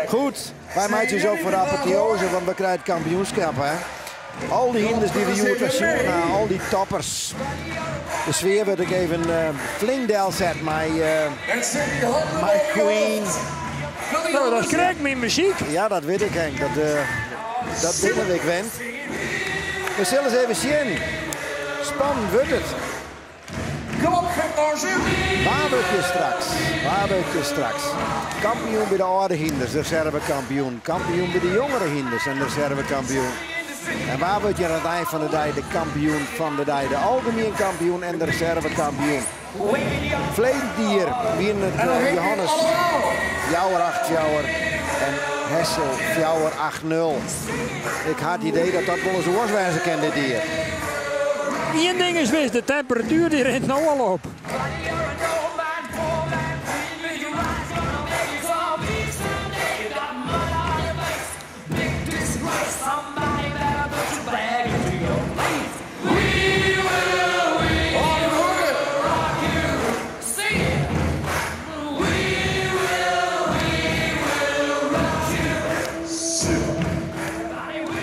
Goed, wy meitsje ús op foar de apotheose, want we krije it kampioenskip, hè. Al dy hynders dy't we hjoed wer sjoen ha, al dy toppers. De sfear wurdt ek even flink delset mei mei Queen. No, dat is krekt myn muzyk. Ja, dat wit ik Henk. Dat, dat binne we ek wend. We sille ris even sjen. Spannend wurdt it. Kom op, Wa wurdt je straks? Wa wurdt je straks? Kampioen by de âlde hynders, reservekampioen. Kampioen by de jongere hynders en reservekampioen. En wa wurdt je oan it ein fan de dei de kampioen fan de dei? De algemien kampioen en de reservekampioen. Ferleden jier wienen it Johannes fjouwer acht fjouwer en Hessel fjouwer acht nul. Ik ha it idee dat dat wolris oars wêze kin dit jier. Ien ding is wis, de temperatuer dy rint no al op.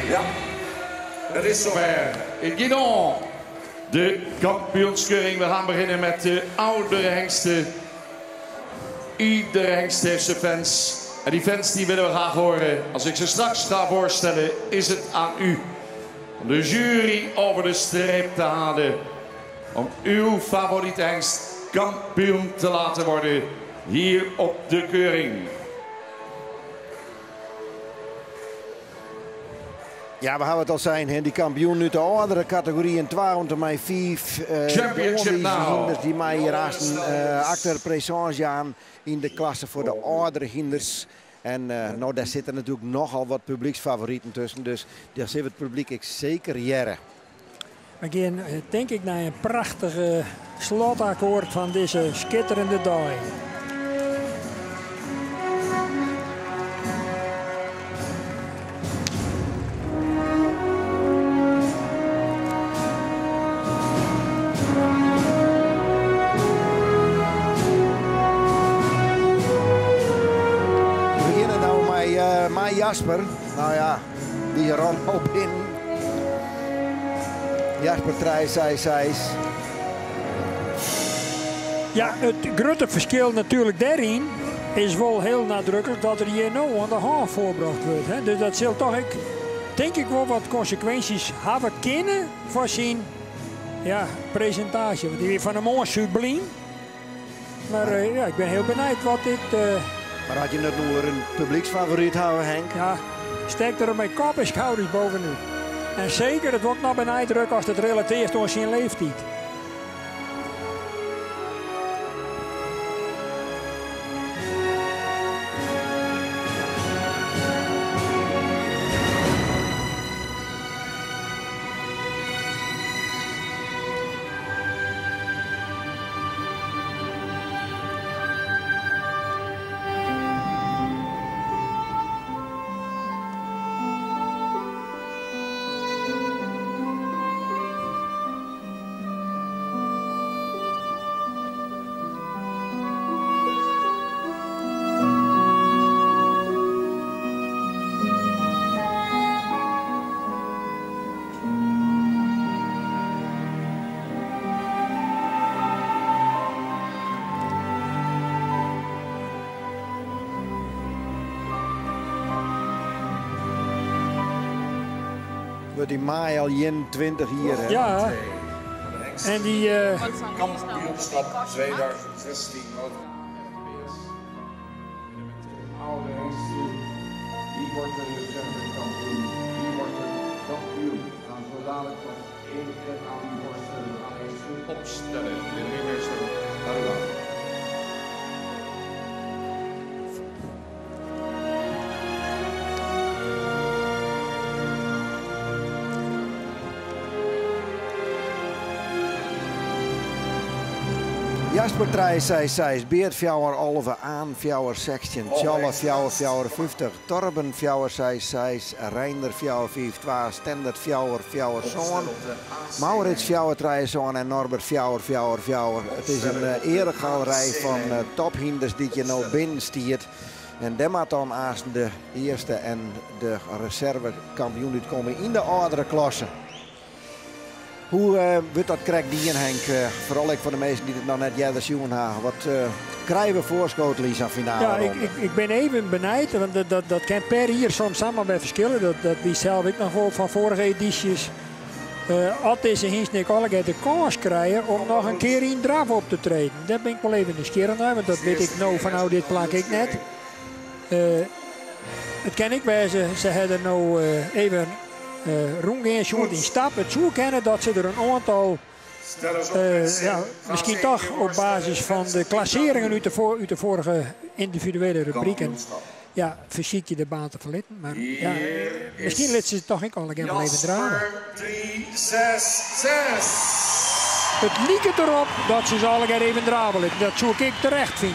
Ja, het is zover. Guidon, de kampioenskeuring. We gaan beginnen met de oudere hengsten. Iedere hengst heeft zijn fans. En die fans die willen we graag horen. Als ik ze straks ga voorstellen, is het aan u om de jury over de streep te halen. Om uw favoriete hengst kampioen te laten worden hier op de keuring. Ja, we hawwe it al sein, hè, dy kampioen út de âldere kategoryen twa oant en mei fiif. Championship now. Hynders dy meie hjir aansten acte de présence jaan yn de klasse foar de âldere hynders. En no, dêr sitte natuerlik nochal wat publyksfavoriten tusken, dus dêr sil it publyk ek seker hearre. We gean tink ik nei in prachtige slotakkoard fan dizze skitterende dei. We begjinne no mei Jasper. No ja, dy rûn al binnen. Jasper trije seis seis. Ja, it grutte ferskil natuerlik dêryn is wol hiel nadruklik dat er hjir no oan de hân foarbrocht wurdt. Hè. Dus dat sil toch ek, tink ik wol wat konsekwinsjes hawwe kinne foar syn ja, presintaasje. Want dy wie fan 'e moarn sublym. Mar ja, ik bin hiel benijd wat dit. Mar as je it no oer in publyksfavoryt hawwe, Henk. Ja, stekt er mei kop en skouders bovenút. En seker, it wol ik noch benadrukke as it relatearret oan syn leeftyd. Wurdt yn maaie al 21 jier, hè? Ja, en dy. Kampioenschap 2016. Wie wordt de reservekampioen? Wie wordt de kampioen? We gaan zo dadelijk nog één keer aan u voorstellen. We gaan eerst opstellen. Meneer de ringmeester, gaat u gang. Jasper trije seis seis, Beert fjouwer 11, Aan fjouwer 16, Tjalle fjouwer fjouwer 50, Torben fjouwer seis seis, Reinder fjouwer fiif twa, Stendert fjouwer fjouwer sân, Maurits fjouwer trije sân en Norbert fjouwer fjouwer fjouwer. It is in earegalerij fan tophynders dy't hjir no binnen stiet. En dêr moat dan aansten de earste en de reservekampioen útkomme yn de âldere klasse. Hoe wurdt dat krekt dien, Henk? Foaral ek foar de minsken dy't it noch net earder sjoen ha. Wat krije we foarskotele yn sa'n finale Ja, ik bin even benijd, want dat kin per jier soms samar wer ferskille. Dat wie sels ek noch wol fan foarige edysjes. As dizze hynsten ek allegear de kâns krije om noch in kear yn draf op te treden. Dêr bin ik wol even nijsgjirrich nei, want dat wit ik no fanôf dit plak ek net. It kin ek wêze, se ha der no even rûngean sjoen yn stap. It soe kinne dat se der in oantal, ja, miskien toch op basis fan de klassearringen út de foarige yndividuele rubriken, ja, fersykje de baan te ferlitten. Mar ja, miskien litte se toch ek allegear wol even drave. 3, 6, 6. It liket derop dat se se allegear even drave litte. Dat soe ik ek terecht fine.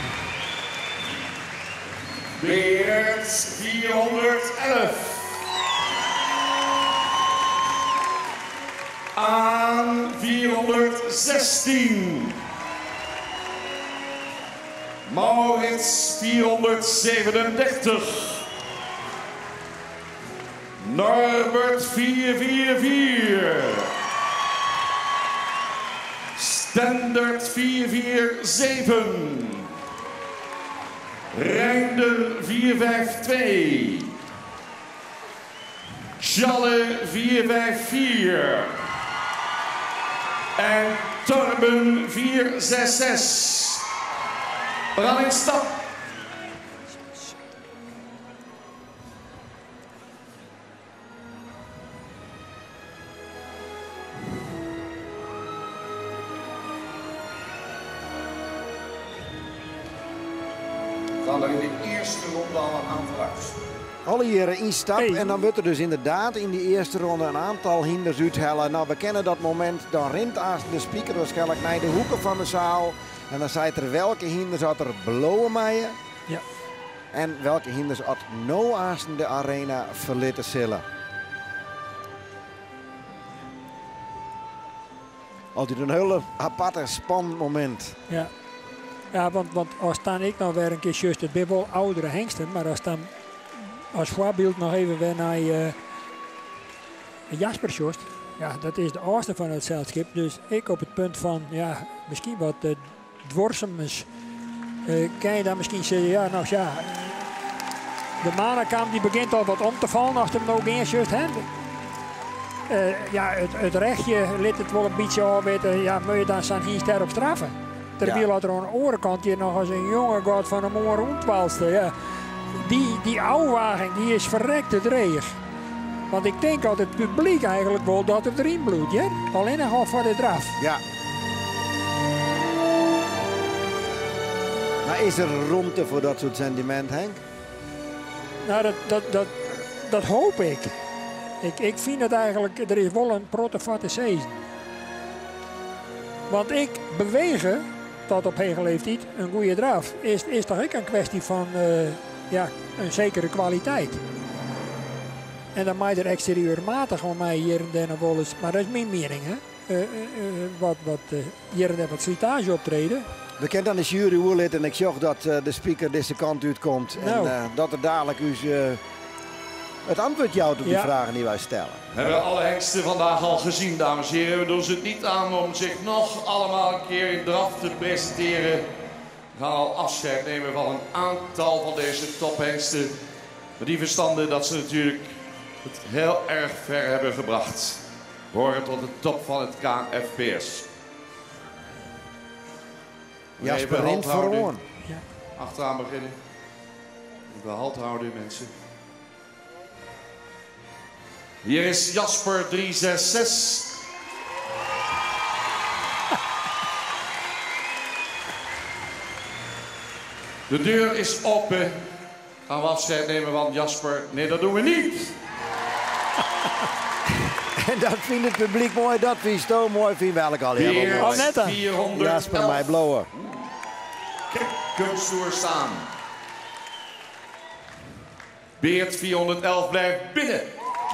Berend 411. Aan 416. Maurits 437. Norbert 444. Standard 447. Reinder 452. Sjalle 454. En Torben 466. We gaan in stap. Gaan er in de eerste ronde al een aantal uit. Allegearre yn stap. En dan wurdt der dus ynderdaad yn dy earste ronde in oantal hynders úthelle. No, we kenne dat momint. Dan rint aanst de speaker waarskynlik nei de hoeke fan de seal. En dan seit er welke hynders at der bliuwe meie. En welke hynders at no aansten de arena ferlitte sille. Altyd in hiele aparte spannend momint. Ja, ja, want as dan ek noch wer in kear sjochst, it binne wol âldere hengsten, mar as dan as foarbyld noch even wer nei Jasper sjochst, ja, dat is de âldste fan it selskip, dus ek op it punt fan, ja, miskien wat duorsumens, kin je dan miskien sizze, ja, no ja, de Manekam dy begjint al wat om te fallen as him no gean sjochst, hè. Ja, it rechtje lit it wol in bytsje ôfwitte, ja, moat je dan sa'n hynst dêrop straffe? Terwyl as der oan de oare kant hjir noch as in jonge god fan 'e moarn rûntwalste, ja, dy ôfwaging dy is ferrekte dreech. Want ik tink dat it publyk eigentlik wol dat er deryn bliuwt, hear. Allinnich al foar de draf. Ja. Mar is der romte foar dat soart sentimint, Henk? No, dat hoop ik. Ik fyn it eigentlik, der is wol in protte foar te sizzen. Want ek bewege tot op hege leeftiid in goede draf is toch ek in kwestie fan ja, in sekere kwaliteit. En dan mei der eksterieurmatich om my hjir en dêr noch wolris, mar dat is myn miening, hè, wat hjir en dêr wat slitaazje optrede. We kinne dan de sjuery oerlitte en ik sjoch dat de speaker dizze kant útkomt en dat er dadelijk ús it antwurd jout op dy fragen dy't wy stelle. We hebben alle hengsten vandaag al gezien, dames en heren. We doen ze het niet aan om zich nog allemaal een keer in draf te presenteren. We gaan al afscheid nemen van een aantal van deze tophengsten. Met die verstande dat ze natuurlijk het heel erg ver hebben gebracht. Behoren tot de top van het KFPS. Jasper Even rint halt houden. foaroan. Achteraan beginnen. Even halt houden, mensen. Hier is Jasper 366. De deur is open. Gaan we afscheid nemen van Jasper? Nee, dat doen we niet. En dat vindt het publiek mooi, dat vindt Sto mooi, vindt welk al helemaal Weer mooi. Oh, net dan. 411. Jasper mij blowen. Kijk, kunststoer staan. Beert 411 blijft binnen.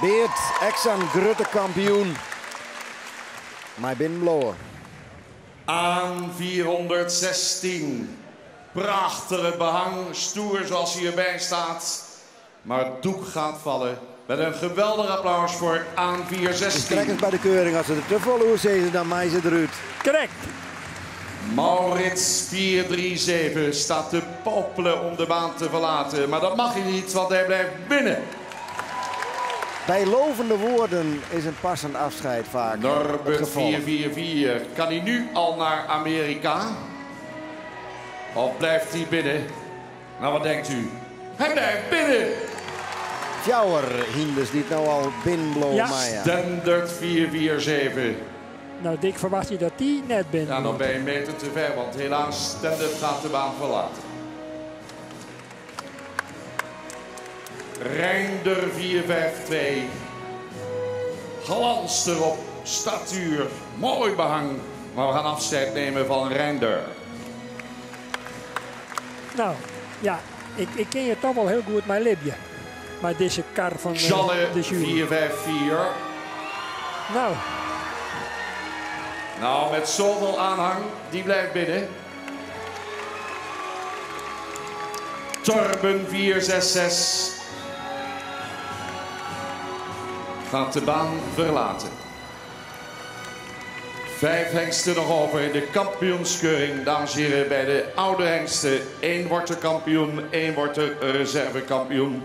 Beert, ex-aan grutte kampioen. Maar binnen blowen. Aan 416. Prachtige behang, stoer zoals hij erbij staat. Maar het doek gaat vallen met een geweldig applaus voor aan Dus 416. trek eens bij de keuring. Als ze er te vol oer zitten, dan mij ze eruit. Correct. Maurits 437 staat te popelen om de baan te verlaten. Maar dat mag hij niet, want hij blijft binnen. Bij lovende woorden is een passend afscheid vaak het Norbert gevolg. 444. Kan hij nu al naar Amerika? Of blijft hij binnen? Nou, wat denkt u? Hij blijft binnen! Fjouwer hinders die het nou al binnenblowen, Ja. Maya. Standard 447. Nou, Dick, verwacht je dat die net binnen Ja, dan ben je een meter te ver, want helaas, Standard gaat de baan verlaten. Reinder 452. Glans erop, statuur, mooi behang. Maar we gaan afscheid nemen van Reinder. Nou, ja, ik ken je toch wel heel goed, mijn lipje. Maar deze kar van Jalle de jury. 454. Nou, Nou, met zoveel aanhang, die blijft binnen. Torben 466 gaat de baan verlaten. Vijf hengsten nog over in de kampioenskeuring. Dames en heren, bij de oude hengsten. Eén wordt de kampioen, één wordt de reservekampioen.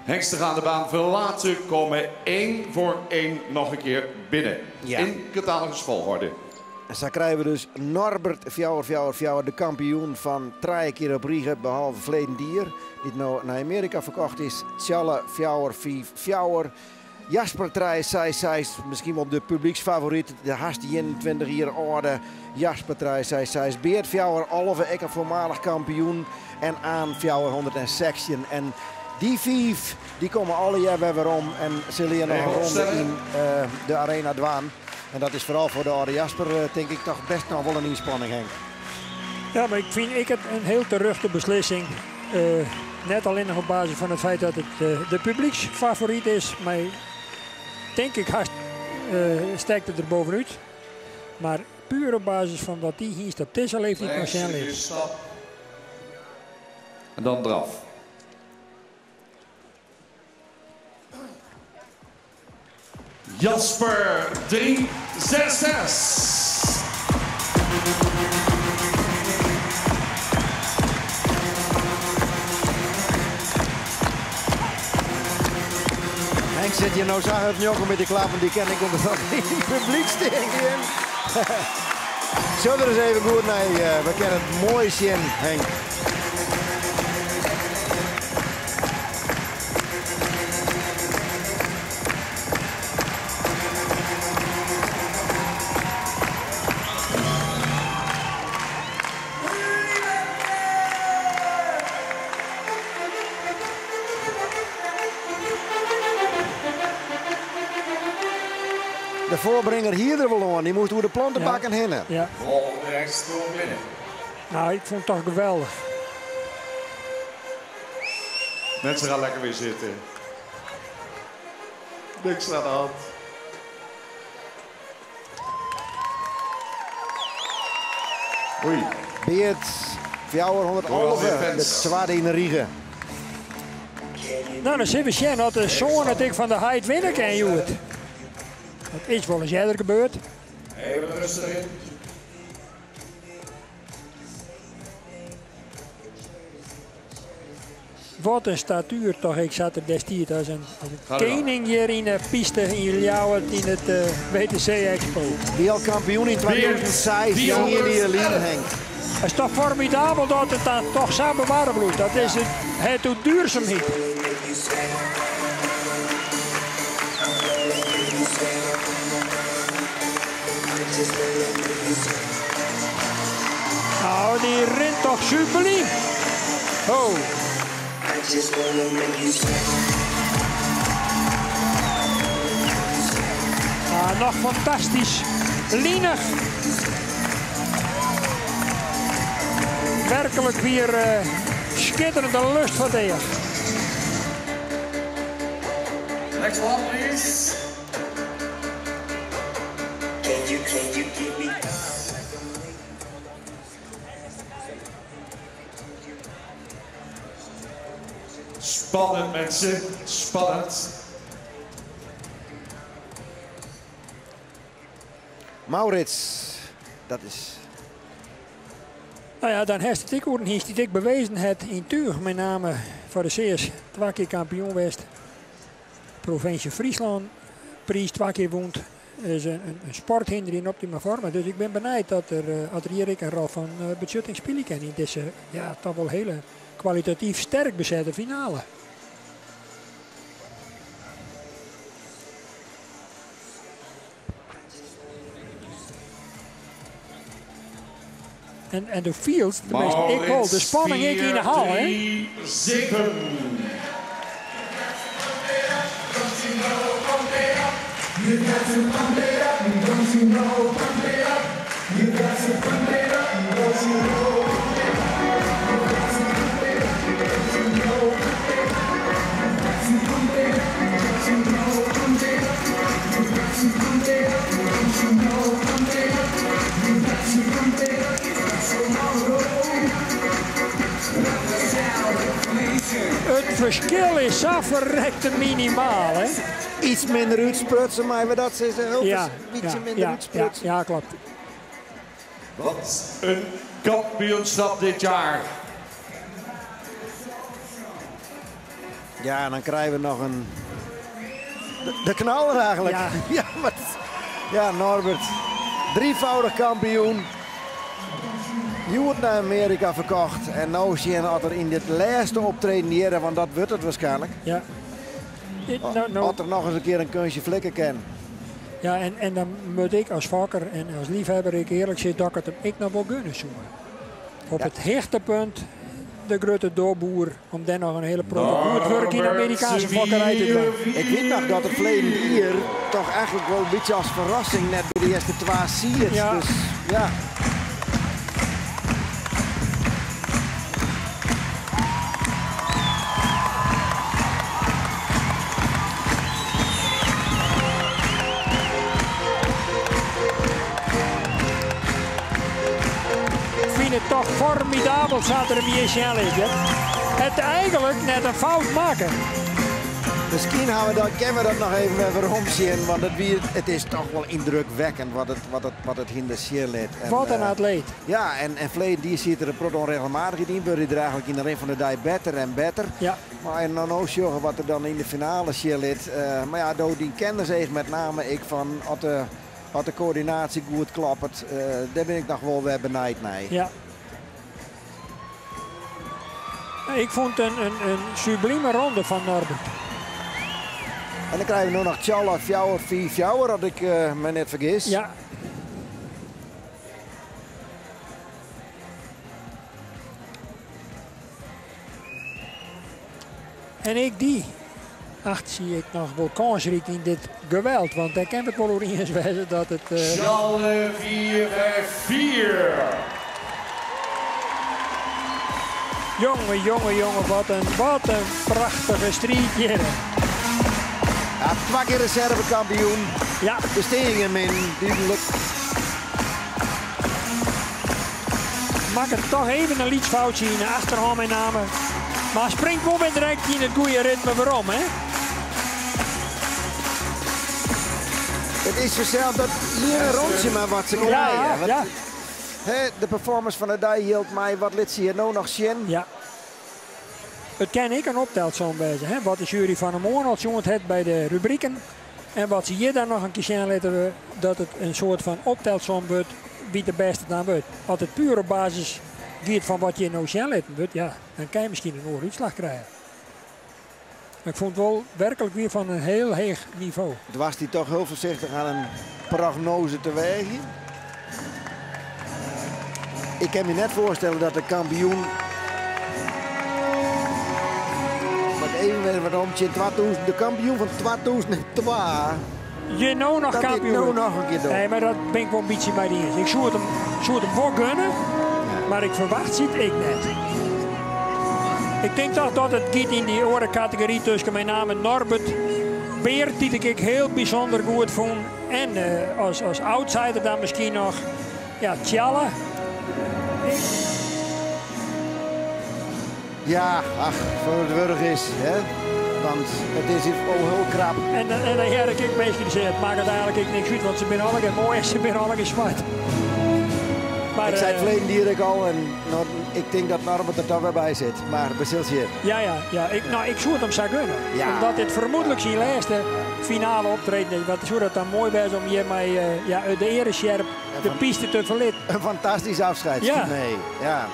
Hengsten gaan de baan verlaten, komen één voor één nog een keer binnen. Ja. In catalogus volgorde. En zo krijgen we dus Norbert Fjouwer, Fjouwer, Fjouwer, de kampioen van drie keer op Riege, behalve verleden dier, die nou naar Amerika verkocht is. Tjalle Fjouwer, Vief, Fjouwer. Jasper Trij, zij, zij, misschien wel de publieksfavoriet, de haast 21 jaar oude Jasper Trij, zij, zij. Beert Fjouwer, Olve, ik een voormalig kampioen. En aan Fjouwer 116. En die vijf, die komen alle jaar weer om en zullen hier nog een Even ronde opstellen. in de Arena Dwaan. En dat is vooral voor de oude Jasper, denk ik, toch best nog wel een inspanning, Henk. ja, maar ik vind ik het een heel terechte beslissing. Net alleen nog op basis van het feit dat het de publieksfavoriet is. Maar denk ik haast sterkt het er bovenuit. Maar puur op basis van wat die hier op deze leeftijd nog zijn ligt. Stap. En dan draf. Jasper 366. Henk zit hier nou zo hard jokken met die klappen, die ken ik omdat dat in het publiek steken. Zullen we er eens even goed naar, we kennen het mooi zien, Henk. De voorbrenger hier er wel aan, die moest door de plantenbakken heen. Ja, Volgende hengst komt binnen. nou, ik vond het toch geweldig. Mensen gaan lekker weer zitten. Niks aan de hand. Oei. Beert, Fjouwer 111, Royal de Defense. tweede in de Riege. Nou, dan zitten we zien dat de zoon dat ik van de heid winnen kan, joh. Dat is wel eens eerder gebeurd. Even rustig in. Wat een statuur toch. Ik zat er destijds als een Ga er koning hier in de piste in Ljouwert in het WTC Expo. Die al kampioen in 2006, die hier die Lien, Henk. Het is toch formidabel dat het dan toch samen warm bloedt. Dat is het doet duurzaamheid. Nou, die rint toch subliem. Oh. Ah, nog fantastisch. Lienig. Werkelijk weer schitterende lust van de Next one, please. Can you give me? Spannend mensen, spannend. Maurits, dat is. Nou ja, dan heeft het ik oer die ik bewezen het in Tuig, met name voor de CS twee keer kampioen west. Provincie Friesland, prijs twee keer woont. Is een sporthinder in optima vorm. Dus ik ben benijd dat er hier een rol van beschutting spelen kan in deze, ja, toch wel hele kwalitatief sterk bezette finale. En de field, tenminste, ik wel, de spanning ik in de hal, hè? 3, 7. Het verschil is zo verrekte minimaal, hè? Iets minder uitsprutsen, maar we dat ze heel ja, ietsje minder uitsprutsen. Ja, klopt. Wat een kampioenschap dit jaar. Ja, en dan krijgen we nog een... De knaller eigenlijk. Ja. Ja, maar, ja, Norbert. Drievoudig kampioen. Je wordt naar Amerika verkocht. En nou zie je dat er in dit laatste optreden hier, want dat wordt het waarschijnlijk. Ja. Had er nog eens een keer een kunstje flikken kan. Ja, en dan moet ik als vakker en als liefhebber ik eerlijk zeggen dat ik het hem ik nog wel gunnen zoeken. Op het hechtepunt de grote doorboer om dan nog een hele protte goed werk in de Amerikaanse fokkerij te doen. Ik weet nog dat het verleden hier toch eigenlijk wel een beetje als verrassing net bij de eerste twee siert. Ja. Dus ja. Toch formidabel zat er een Michel is. Het eigenlijk net een fout maken. Misschien gaan we dat, kennen we dat nog even weer omzien, want het is toch wel indrukwekkend wat het hinder lid. En, wat een atleet. Ja, en Vleen die ziet er een prot onregelmatig in, wordt hij er eigenlijk in de ring van de dag beter en beter. Ja. Maar en dan ook zorgen wat er dan in de finale zit. Maar ja, door die kennis heeft met name ik van wat de coördinatie goed klappert, daar ben ik nog wel weer benijd naar. Ja. Ik vond een sublieme ronde van Norbert. En dan krijgen we nu nog Tjalla, Fjouwer, 4 Fjouwer, had ik me net vergis. Ja. En ik die acht zie ik nog wel kansrijk in dit geweld. Want daar kan het wel over eens wijzen dat het... Tjalle 4, 5, 4. Jongen, jongen, jongen, wat een prachtige strijdje. Ja, twee keer reservekampioen. Ja. De steringen in, duidelijk. Maak het toch even een lietsfoutje in de achterhand met name. Maar springt wel weer direct in het goede ritme waarom, hè? Het is vanzelf dat hier een rondje maar wat ze krijgen. Ja, ja. Hè, de performance van de dag hield mij wat liet ze hier nou nog zien. Ja. Het kan ik een optelsom wezen, hè? Wat de jury van de morgen al jongen het bij de rubrieken. En wat ze hier dan nog een keer zien laten we dat het een soort van optelsom wordt wie de beste dan wordt. Als het puur op basis gaat van wat je nou zien laten wordt, ja, dan kan je misschien een ooruitslag krijgen. Maar ik vond het wel werkelijk weer van een heel hoog niveau. Het was hij toch heel voorzichtig aan een prognose te wegen. Ik kan me net voorstellen dat de kampioen... Maar even weer wat om, de kampioen van 2002. Je nou nog dat kampioen. Nou nog een keer door. Nee, maar dat ben ik wel een beetje bij die eens. Ik zou het hem wel gunnen, ja. Maar ik verwacht het ik net. Ik denk toch dat het giet in die orencategorie tussen met name Norbert Beert, die ik heel bijzonder goed vond. En als outsider dan misschien nog, ja, Tjalle. Ja, ach, foar it wurdich is, hè. Want it is al hiel krap. En, en dan hear ik ek minsken dy sizze, it makket eigenlik ek niks út, want se binne allegear moai en se binne allegear swart. Maar, ik sei it ferleden jier ek al en no, ik tink dat Norbert der toch wer by sit. Mar we sille sjen. Ja, ja, ja. Ik, no, ik soe it him sa gunne. Ja. Omdat dit fermoedlik syn lêste finale optreden is. Wat soe dat dan moai wêze om hjir mei ja, de earesjerp de piste te ferlitten. In fantastysk afscheid. Ja. Nee, ja.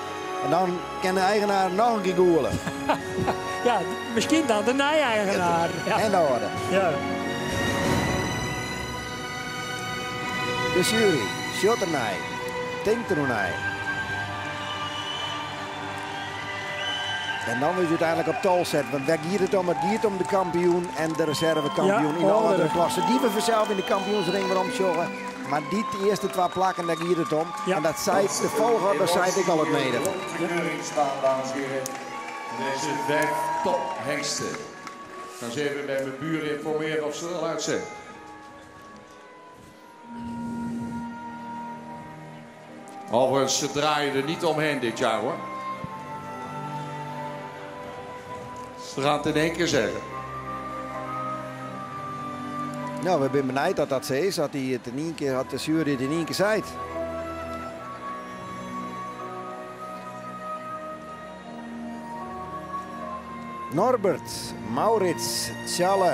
En dan kin de eigenaar noch in kear gûle. Ja, miskien dan de nije eigenaar. Ja. En de âlde. Ja. De sjuery sjocht dernei, tinkt deroernei. En dan wurdt úteinlik op tal set. Want wêr giet it om? It giet om de kampioen en de reservekampioen Ja, yn de âldere âldere. klasse. Dy we fansels yn de kampioensring werom sjogge. Mar dy earste twa plakken, dêr giet it om. Ja. En dat seit de folchoarder seit ek al it nedige. De keuringsbaan, dames en heren. Deze vijf tophengsten. Ik ga eens even bij mijn buren informeren of ze er al uit zijn. Overigens, ze draaien er niet omheen dit jaar hoor. Ze gaan het in één keer zeggen. No, we binne benijd dat dat sa is. Dat hy it yn ien kear, dat de sjuery it yn ien kear seit. Norbert, Maurits, Tjalle,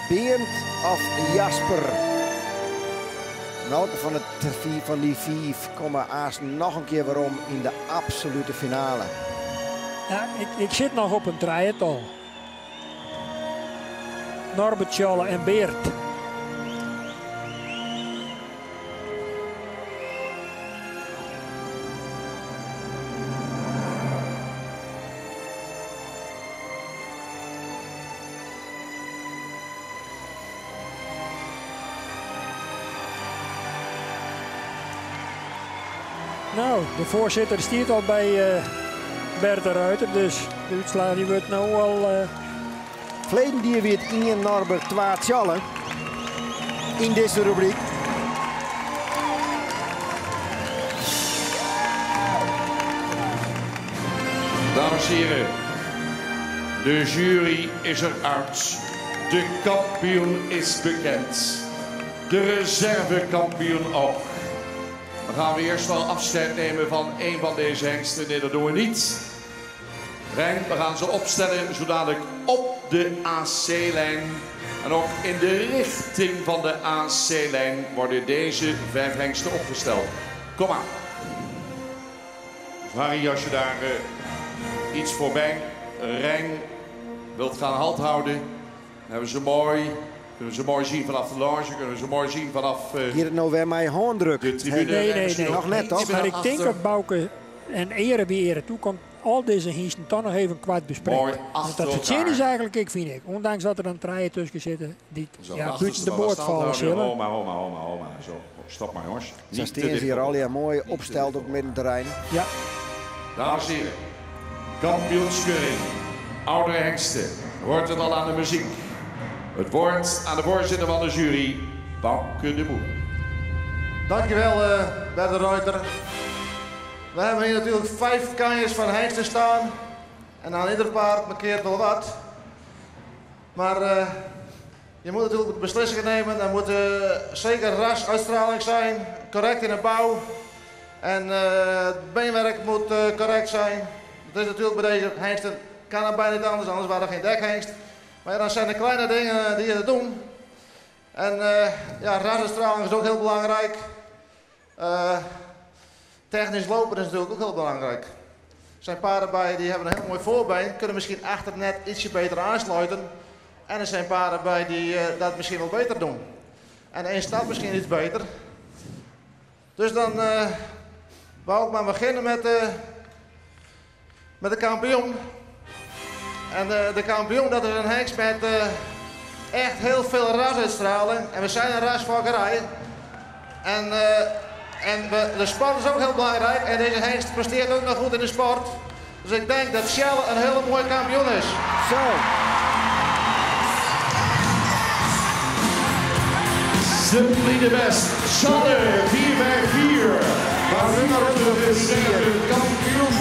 Beant of Jasper? Welke fan de fan dy fiif komme aanst noch in kear werom yn de absolute finale? Ja, ik sit noch op in trijetal. Norbert, Tjalle en Beert. No, de foarsitter stiet al by Bert de Ruiter, dus de útslach dy wurdt no al. Ferleden jier wie it ien Norbert, twa Tjalle yn dizze rubryk. Dames en heren, de jury is eruit. De kampioen is bekend. De reservekampioen ook. Dan gaan we eerst al afscheid nemen van een van deze hengsten. Nee, dat doen we niet. Rijn, we gaan ze opstellen zo dadelijk op de AC-lijn. En ook in de richting van de AC-lijn worden deze 5 hengsten opgesteld. Kom maar. Dus Harry, als je daar iets voorbij Rijn wilt gaan halt houden, dan hebben ze mooi, kunnen we ze mooi zien vanaf de loge, kunnen we ze mooi zien vanaf Giet it no wer mei hândruk? de tribune. Nee, nee, nee. Noch net, toch? Mar ik tink dat Bauke en eare by eare toekomt, al dizze hynsten toch noch even koart besprekt. Mooi Want achter dat fertsjinje elkaar. is eigenlik ek, fyn ik. Ûndanks dat der dan trije tusken sitte dy't, Zo, ja, achter bûten de maar board staan falle houden. sille. Ho maar, ho maar, ho maar, ho maar. Zo, stop maar jongens. Zo Niet te stean se dicht hjir op. allegear moai opsteld op it middenterrein. Ja. Dames en heren, kampioenskeuring, oudere hengsten, hoort het al aan de muziek. Het woord aan de voorzitter van de jury, Bauke de Boer. Dankjewel, Bert de Ruiter. We hebben hier natuurlijk 5 kanjes van hengsten staan. En aan ieder paard markeert wel wat. Maar je moet natuurlijk beslissingen nemen. Er moet zeker rasuitstraling zijn, correct in de bouw. En het beenwerk moet correct zijn. Dat is natuurlijk bij deze hengsten, kan het bijna niet anders, anders waren er geen dekhengst. Maar dan zijn de kleine dingen die je doen. En rasuitstraling is ook heel belangrijk. Technisch lopen is natuurlijk ook heel belangrijk. Er zijn paarden bij die hebben een heel mooi voorbeen, kunnen misschien achter net ietsje beter aansluiten. En er zijn paarden bij die dat misschien wel beter doen. En één stap misschien iets beter. Dus dan wou ik maar beginnen met de kampioen. En de kampioen, dat is een hengst met echt heel veel rasuitstraling. En we zijn een rasfokkerij. En de sport is ook heel belangrijk. En deze hengst presteert ook nog goed in de sport. Dus ik denk dat Shell een hele mooie kampioen is. Zo. Simply the best. Shalle, 4 bij 4. Maar De reserve kampioen.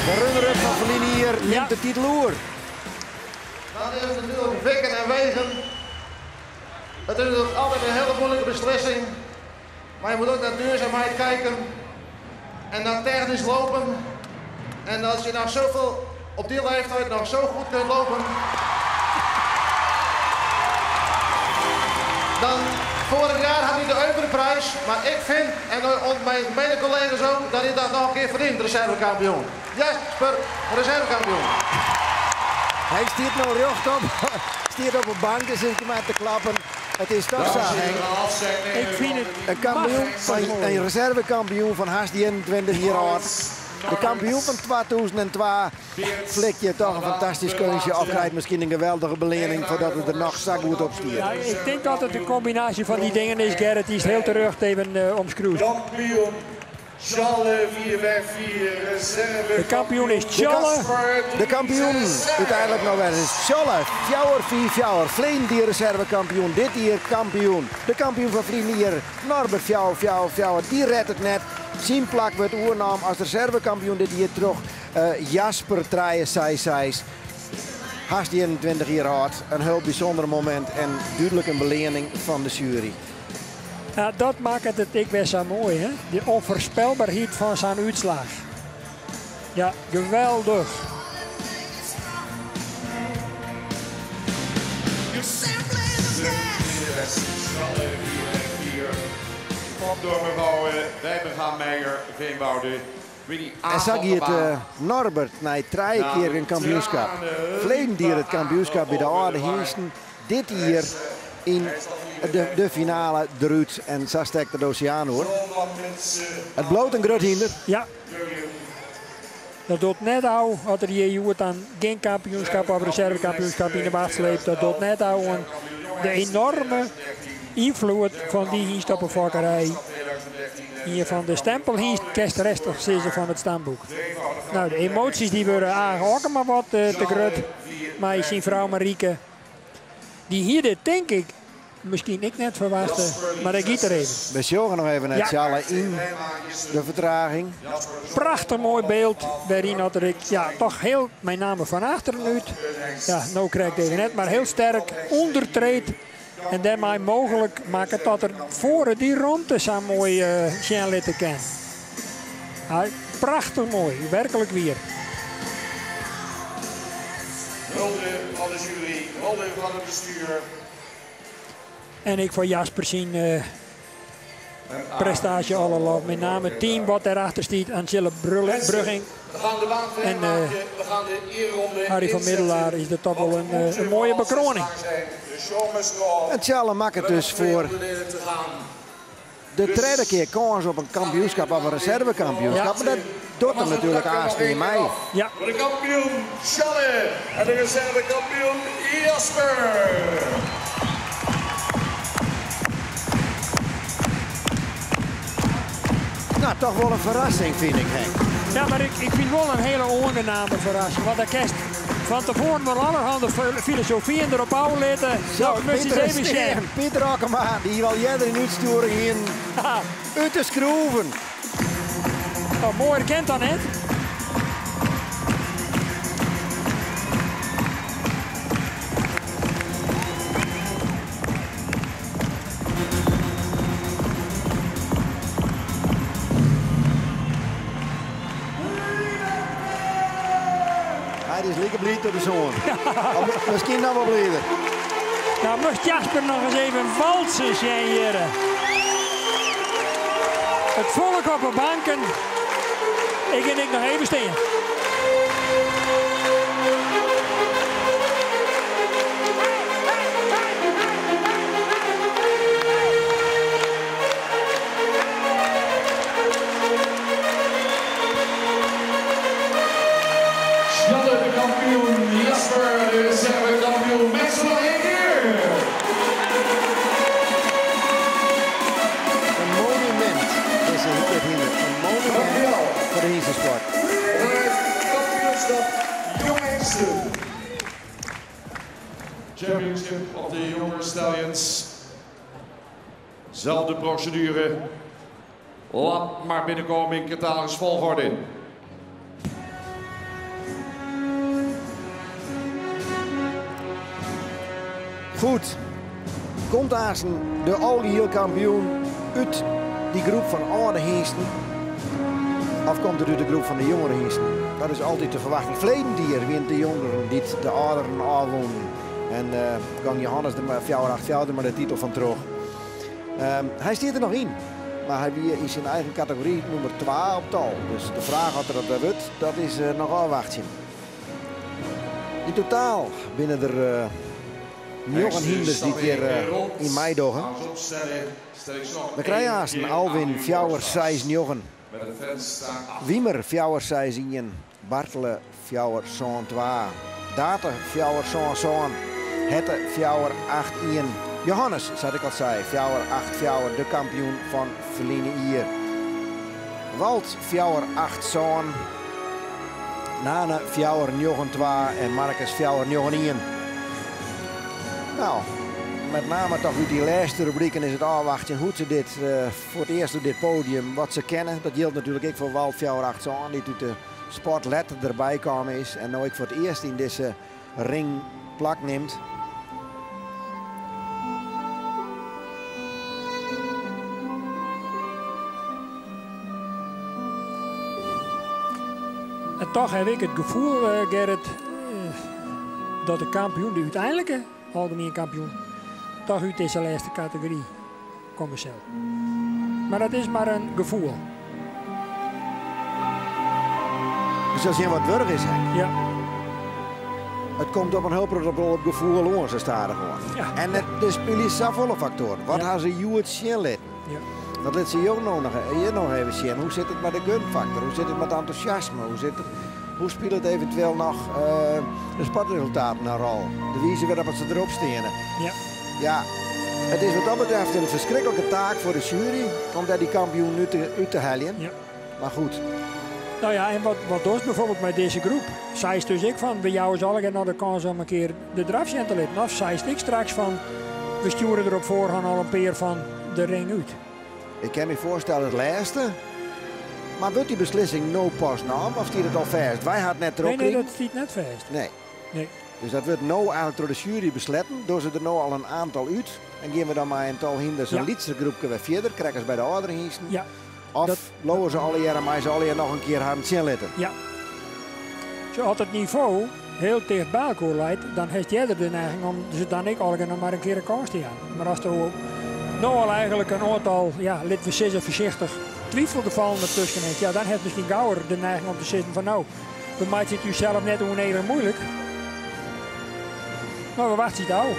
De runner-up fan ferline jier nimt de titel oer. Dat is natuerlik wikken en wegen. Het is natuurlijk altijd een hele moeilijke beslissing. Maar je moet ook naar duurzaamheid kijken. En naar technisch lopen. En als je nou zoveel op die leeftijd nog zo goed kunt lopen. Dan vorig jaar had hij de Eupenprijs. Maar ik vind, en mijn mede-collega's ook, dat hij dat nog een keer verdient, reservekampioen. Jasper, reservekampioen. Hy stiet no rjochtop, stiet op de bank en sit mar te klappen. It is toch sa, Henk. Ik fyn it In kampioen fan, in reservekampioen fan hast 21 jier âld. De kampioen fan 2002 flikt hjir toch in fantastysk keunstje of krijt miskien in geweldige beleanning foardat er der noch sa goed op stiet. Ja, ik tink dat it in kombinaasje fan dy dingen is, Gerrit. Dy is hiel terjochte even omskriuwd. Kampioen Tjalle 454, reserve De kampioen is Tjalle. De kampioen úteinlik noch wer is Tjalle 454. Ferline jier reservekampioen, dit jier kampioen. De kampioen fan ferline jier, Norbert 444, dy rêdt it net. Syn plak wurdt oernaam as reservekampioen dit jier troch Jasper 366. Hast 21 jier âld. In hiel bysûnder momint en dúdlik in beleanning fan de sjuery. Ja, dat makket it ek wer sa moai, hè? De ûnfoarspelberheid fan sa'n útslach. Ja, geweldich. Door mevrouw Wijbenga Meijer Veenwouden. En sa giet Norbert nei trije kear in kampioenskip. Ferleden jier it kampioenskip by de âlde hynsten. Dit jier yn de finale derút en sa stekt er de oseaan oer. It bliuwt in grut hynder. Ja. Dat docht net ôf as er hjir hjoed dan gjin kampioenskip of reservekampioenskip yn de wacht sleept. Dat docht net ôf oan de enorme ynfloed fan dy hynst op 'e fokkerij. Ien fan de stempelhynst, kinst rêstich sizze, fan it stamboek. No, de emoasjes dy wurde Age Okkema wat te grut mei syn frou Marieke. Dy hie dit tink ik miskien ek net ferwachte, mar dêr giet er even. We sjogge noch even nei Tjalle yn de fertraging. Prachtich moai byld wêryn dat er ek, ja, toch hiel, mei name fan achteren út, ja, no krekt even net, mar hiel sterk ûndertreedt. En dêrmei mooglik makket dat er foar dy romte sa moai sjen litte kin. Prachtich moai, werklik wier. Hulde fan de sjuery, hulde fan it bestjoer. En ek foar Jasper syn prestaasje alle lof. Met name it team wat dêrachter stiet, Angela Brugging en Harry van Middelaar, is dat toch wol in moaie bekroaning. En Tjalle makket dus foar de tredde kear kâns op in kampioenskip of in reservekampioenskip. Mar dat docht er natuerlik aanst net mei. Ja. Voor de kampioen Tjalle en de reservekampioen Jasper. No, toch wol in ferrassing fyn ik, Henk. Ja, mar ik fyn wol in hiele oangename ferrassing. Want dan kinst fan tefoaren wol allerhande filosofyen derop ôflitte. Zo, No, moatst Pieter eens even sjen. Pieter Okkema, dy't al earder yn útstjoering hienen, út de skroeven. Oh, moaier kin dan net. Hy is like bliid as de soan. Of miskien noch wol blider. Nou, moast Jasper noch ris even walsen sjen hjir. It folk op de banken. Ik gean ek noch even stean. Tjalle de kampioen, Jasper de reservekampioen. Met z'n allen één keer. In monumint, dizze dit hynder. In monumint foar de hynstesport. Het kampioenschap Jonge Hengsten. Championship of the Younger Stallions. Zelfde procedure. Laat maar binnenkomen in catalogus volgorde. Goed, komt aansten de algehiel kampioen út dy groep fan âlde hynsten of komt er út de groep fan de jongere hynsten? Dat is altyd de ferwachting. Ferleden jier wienen de jongeren dy't de âlderen ôfwûnen en gong Johannes der mei fjouwer acht fjouwer der mei de titel fan troch. Hy stiet der noch yn, mar hy wie yn syn eigen kategory nûmer twa op tal. Dus de fraach oft er dat wer wurdt, dat is noch ôfwachtsjen. Yn totaal binne der njoggen hynders dy't hjir yn meidogge. We krije aansten Alwin fjouwer seis njoggen, Wiemer fjouwer seis ien, Bartele fjouwer sân twa, Date fjouwer sân sân, Hette fjouwer acht ien, Johannes, sa't ik al sei, fjouwer acht fjouwer, de kampioen fan ferline jier. Walt fjouwer acht sân, Nane fjouwer njoggen twa en Marcus fjouwer njoggen ien. No, met name toch út dy lêste rubriken is it ôfwachtsjen hoe't se dit foar it earst op dit podium, wat se kenne. Dat jildt natuerlik ek foar Walt fjouwer acht sân, dy't út de sport letter derby kaam is en no ek foar it earst yn dizze ring plak nimt. En toch haw ik it gefoel, Gerrit, dat de kampioen, de úteinlike algemien kampioen, toch út dizze lêste kategory komme sil. Mar dat is mar in gefoel. We sille sjen wat wurdich is, Henk. Ja. It komt op in hiel protte wol op gefoel oan, sa stadichoan. Ja. En it, der spylje safolle faktoaren. Wat Ja. ha se hjoed sjen litten? Ja. Dat lit se jo no noch, hjir noch even sjen. Hoe sit it mei de gunfaktor? Hoe sit it mei it entûsjasme? Hoe sit it, hoe spilet eventueel noch de sportresultaten in rol? De wize wêrop't se derop steane. Ja. Ja, it is wat dat betreft in ferskriklike taak foar de sjuery om dêr dy kampioen út te, út te heljen. Ja. Mar goed. Nou ja, en wat, wat dochst bijvoorbeeld mei dizze groep? Seist dus ek fan, we jouwe se allegear noch de kâns om in kear de draf sjen te litten. Of seist ek straks fan, we stjoere der op foarhân al in pear fan de ring út. Ik kin my foarstelle it lêste. Mar wurdt dy beslissing no pas naam of stiet it al fêst? Wy ha it net Nee, nee, trochkrigen. dat stiet net fêst. Nee. Nee. Dus dat wurdt no eigenlik troch de sjuery besletten. Dogge se der no al in aantal út en gean we dan mei in tal hynders in Ja. lytser groepke wer fierder, krekt as by de âldere hynsten? Ja. Of Dat- bliuwe se allegearre, meie se allegearre noch in kear harren sjen litte? Ja. Zo, as it nivo hiel ticht by elkoar leit, dan hast earder de neiging om se dan ek allegear noch mar in kear in kâns te jaan. Mar as der no al eigenlik in oantal, ja, litte we sizze foarsichtich, twifelgefallen dertusken is, ja, dan hast miskien gauwer de neiging om te sizzen fan no, we meitsje it ússels net ûnnedich muoilik, mar we wachtsje it ôf.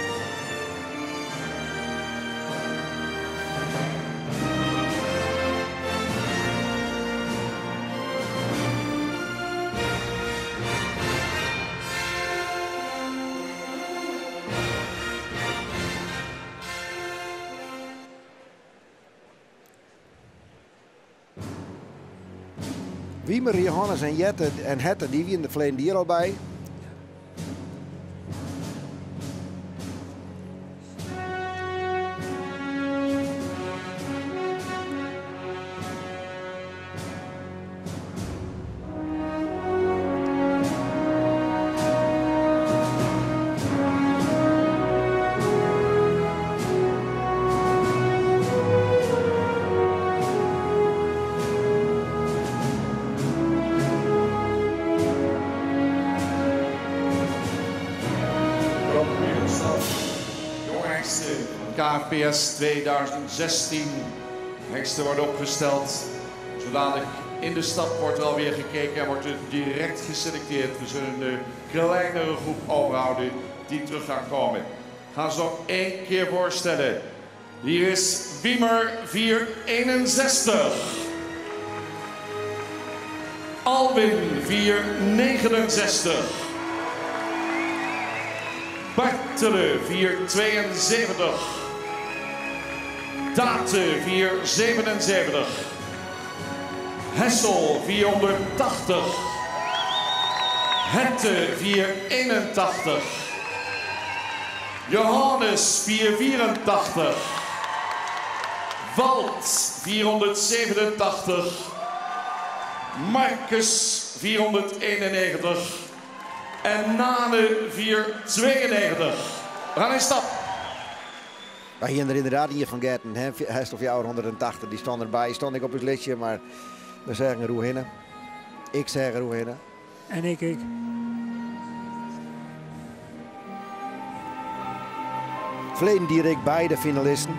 Wiemer, Johannes en Jette en Hette, dy wienen der ferleden jier al by. KFPS 2016. Hengsten worden opgesteld. Zodanig in de stap wordt er alweer gekeken en wordt er direct geselecteerd. We zullen een kleinere groep overhouden die terug gaan komen. Gaan ze nog één keer voorstellen. Hier is Wiemer 461. Alwin 469. Bartele 472. Date 477. Hessel 480. Hette 481. Johannes 484. Walt 487. Marcus 491. En Nane 492. We gaan in stap. Wy hienen der ynderdaad ien fan getten, hè, Hessel 480, dy stond derby, stond ik op ús listje, mar we seagen der oerhinne. Ik seach der oerhinne. En ik ek. Ferleden die ik beide finalisten.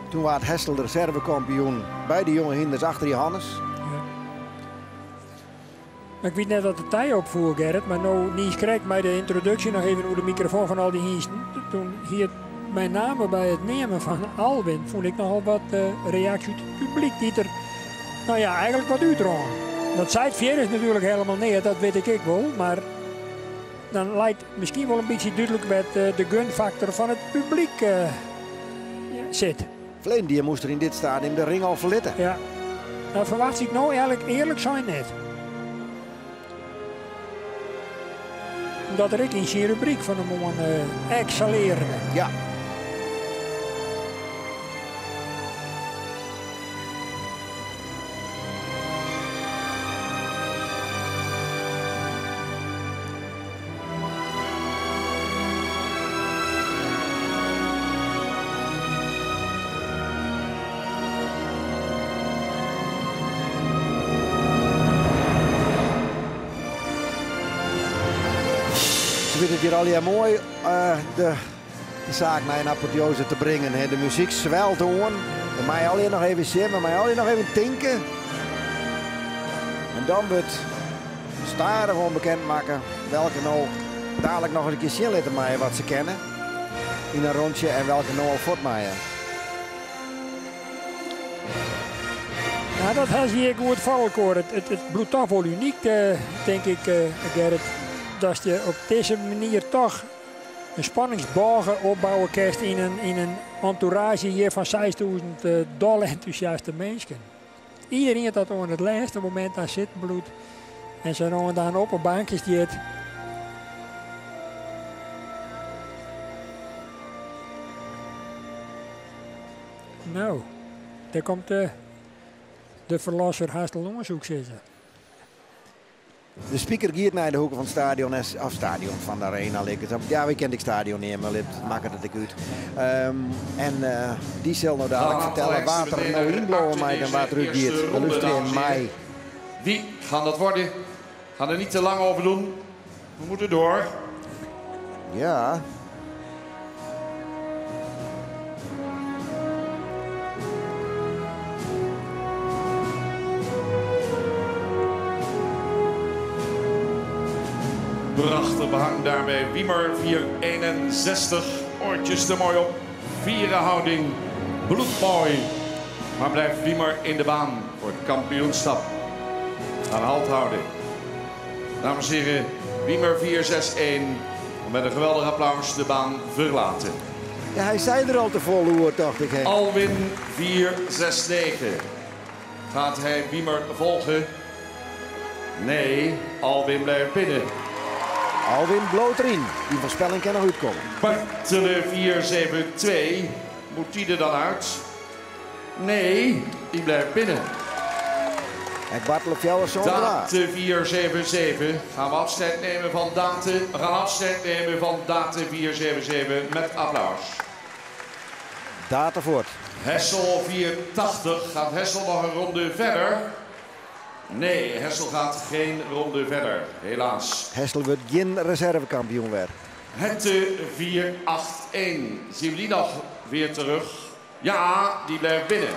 Toen waard Hessel de reservekampioen by de jonge hynders achter Johannes. Ja. Ik wit net wat de tij opfoel, Gerrit, mar no niis krekt mei de yntroduksje noch even oer de mikrofoan fan al dy hynsten. Toen hie it mei name by it neamen fan Alwin fûn ik nochal wat reaksje út it publyk dy't der no ja eigentlik wat útrûn. Dat seit fierders natuerlik helemaal neat, dat wit ik ek wol, mar dan leit miskien wol in bytsje dúdlik wêr't de gunfaktor fan it publyk sit. Ferleden jier moast er yn dit stadium de ring al ferlitte. Ja, dat ferwachtsje ik no earlik sein net. Omdat er ek yn syn rubryk fan de moarn ekselearre. Ja. Se witte it hjir allegear moai de saak nei in apoteose te bringen. De muzyk swelt oan. We meie allegear noch even sjen, we meie allegear noch even tinke. En dan wurdt stadichoan bekend makke welke no dadelijk noch ris in kear sjen litte meie wat se kinne yn in rûntsje en welke no al fuort meie. Ja, dat ha se hjir goed foar elkoar. It bliuwt toch wol unyk, tink ik, Gerrit, dat je op dizze manier toch in spanningsbôge opbouwe kinst yn in entourage hjir fan 6000 dol entûsjaste minsken. Iderien dat oan it lêste momint dan sitten bliuwt en sa no en dan op 'e bankje stiet. No, dêr komt de ferlosser hast al oan, soe ik sizze. De speaker giet nei de hoeke fan it stadion, of stadion fan de arena liket. Ja, wy kinne it ek stadion neame, lit makket it ek út. En dy sil no dadelijk fertelle wa't der no yn bliuwe mei en wa't der út giet. We lústerje mei. Wie gaan dat worden? Gaan er niet te lang over doen. We moeten door. Ja. Prachtig behang daarbij. Wiemer 461. Oortjes er mooi op. Vieren houding. Bloedmooi. Maar blijft Wiemer in de baan voor het kampioenschap. Gaan halt houden. Dames en heren, Wiemer 461. Met een geweldig applaus de baan verlaten. Ja, hy sei der al te folle oer, tocht ik. Alwin 469. Gaat hij Wiemer volgen? Nee, Alwin blijft binnen. Alwin bliuwt deryn. Dy foarspelling kin noch útkomme. Bartele 472. Moet die er dan uit? Nee, die blijft binnen. Ek Bartele 472. Date 477. Gaan we afscheid nemen van Date. We gaan afscheid nemen van Date 477 met applaus. Date fuort. Hessel 480. Gaat Hessel nog een ronde verder? Nee, Hessel gaat geen ronde verder. Helaas. Hessel wurdt gjin reservekampioen wer. Hette 481. Zien we die nog weer terug? Ja, die blijft binnen.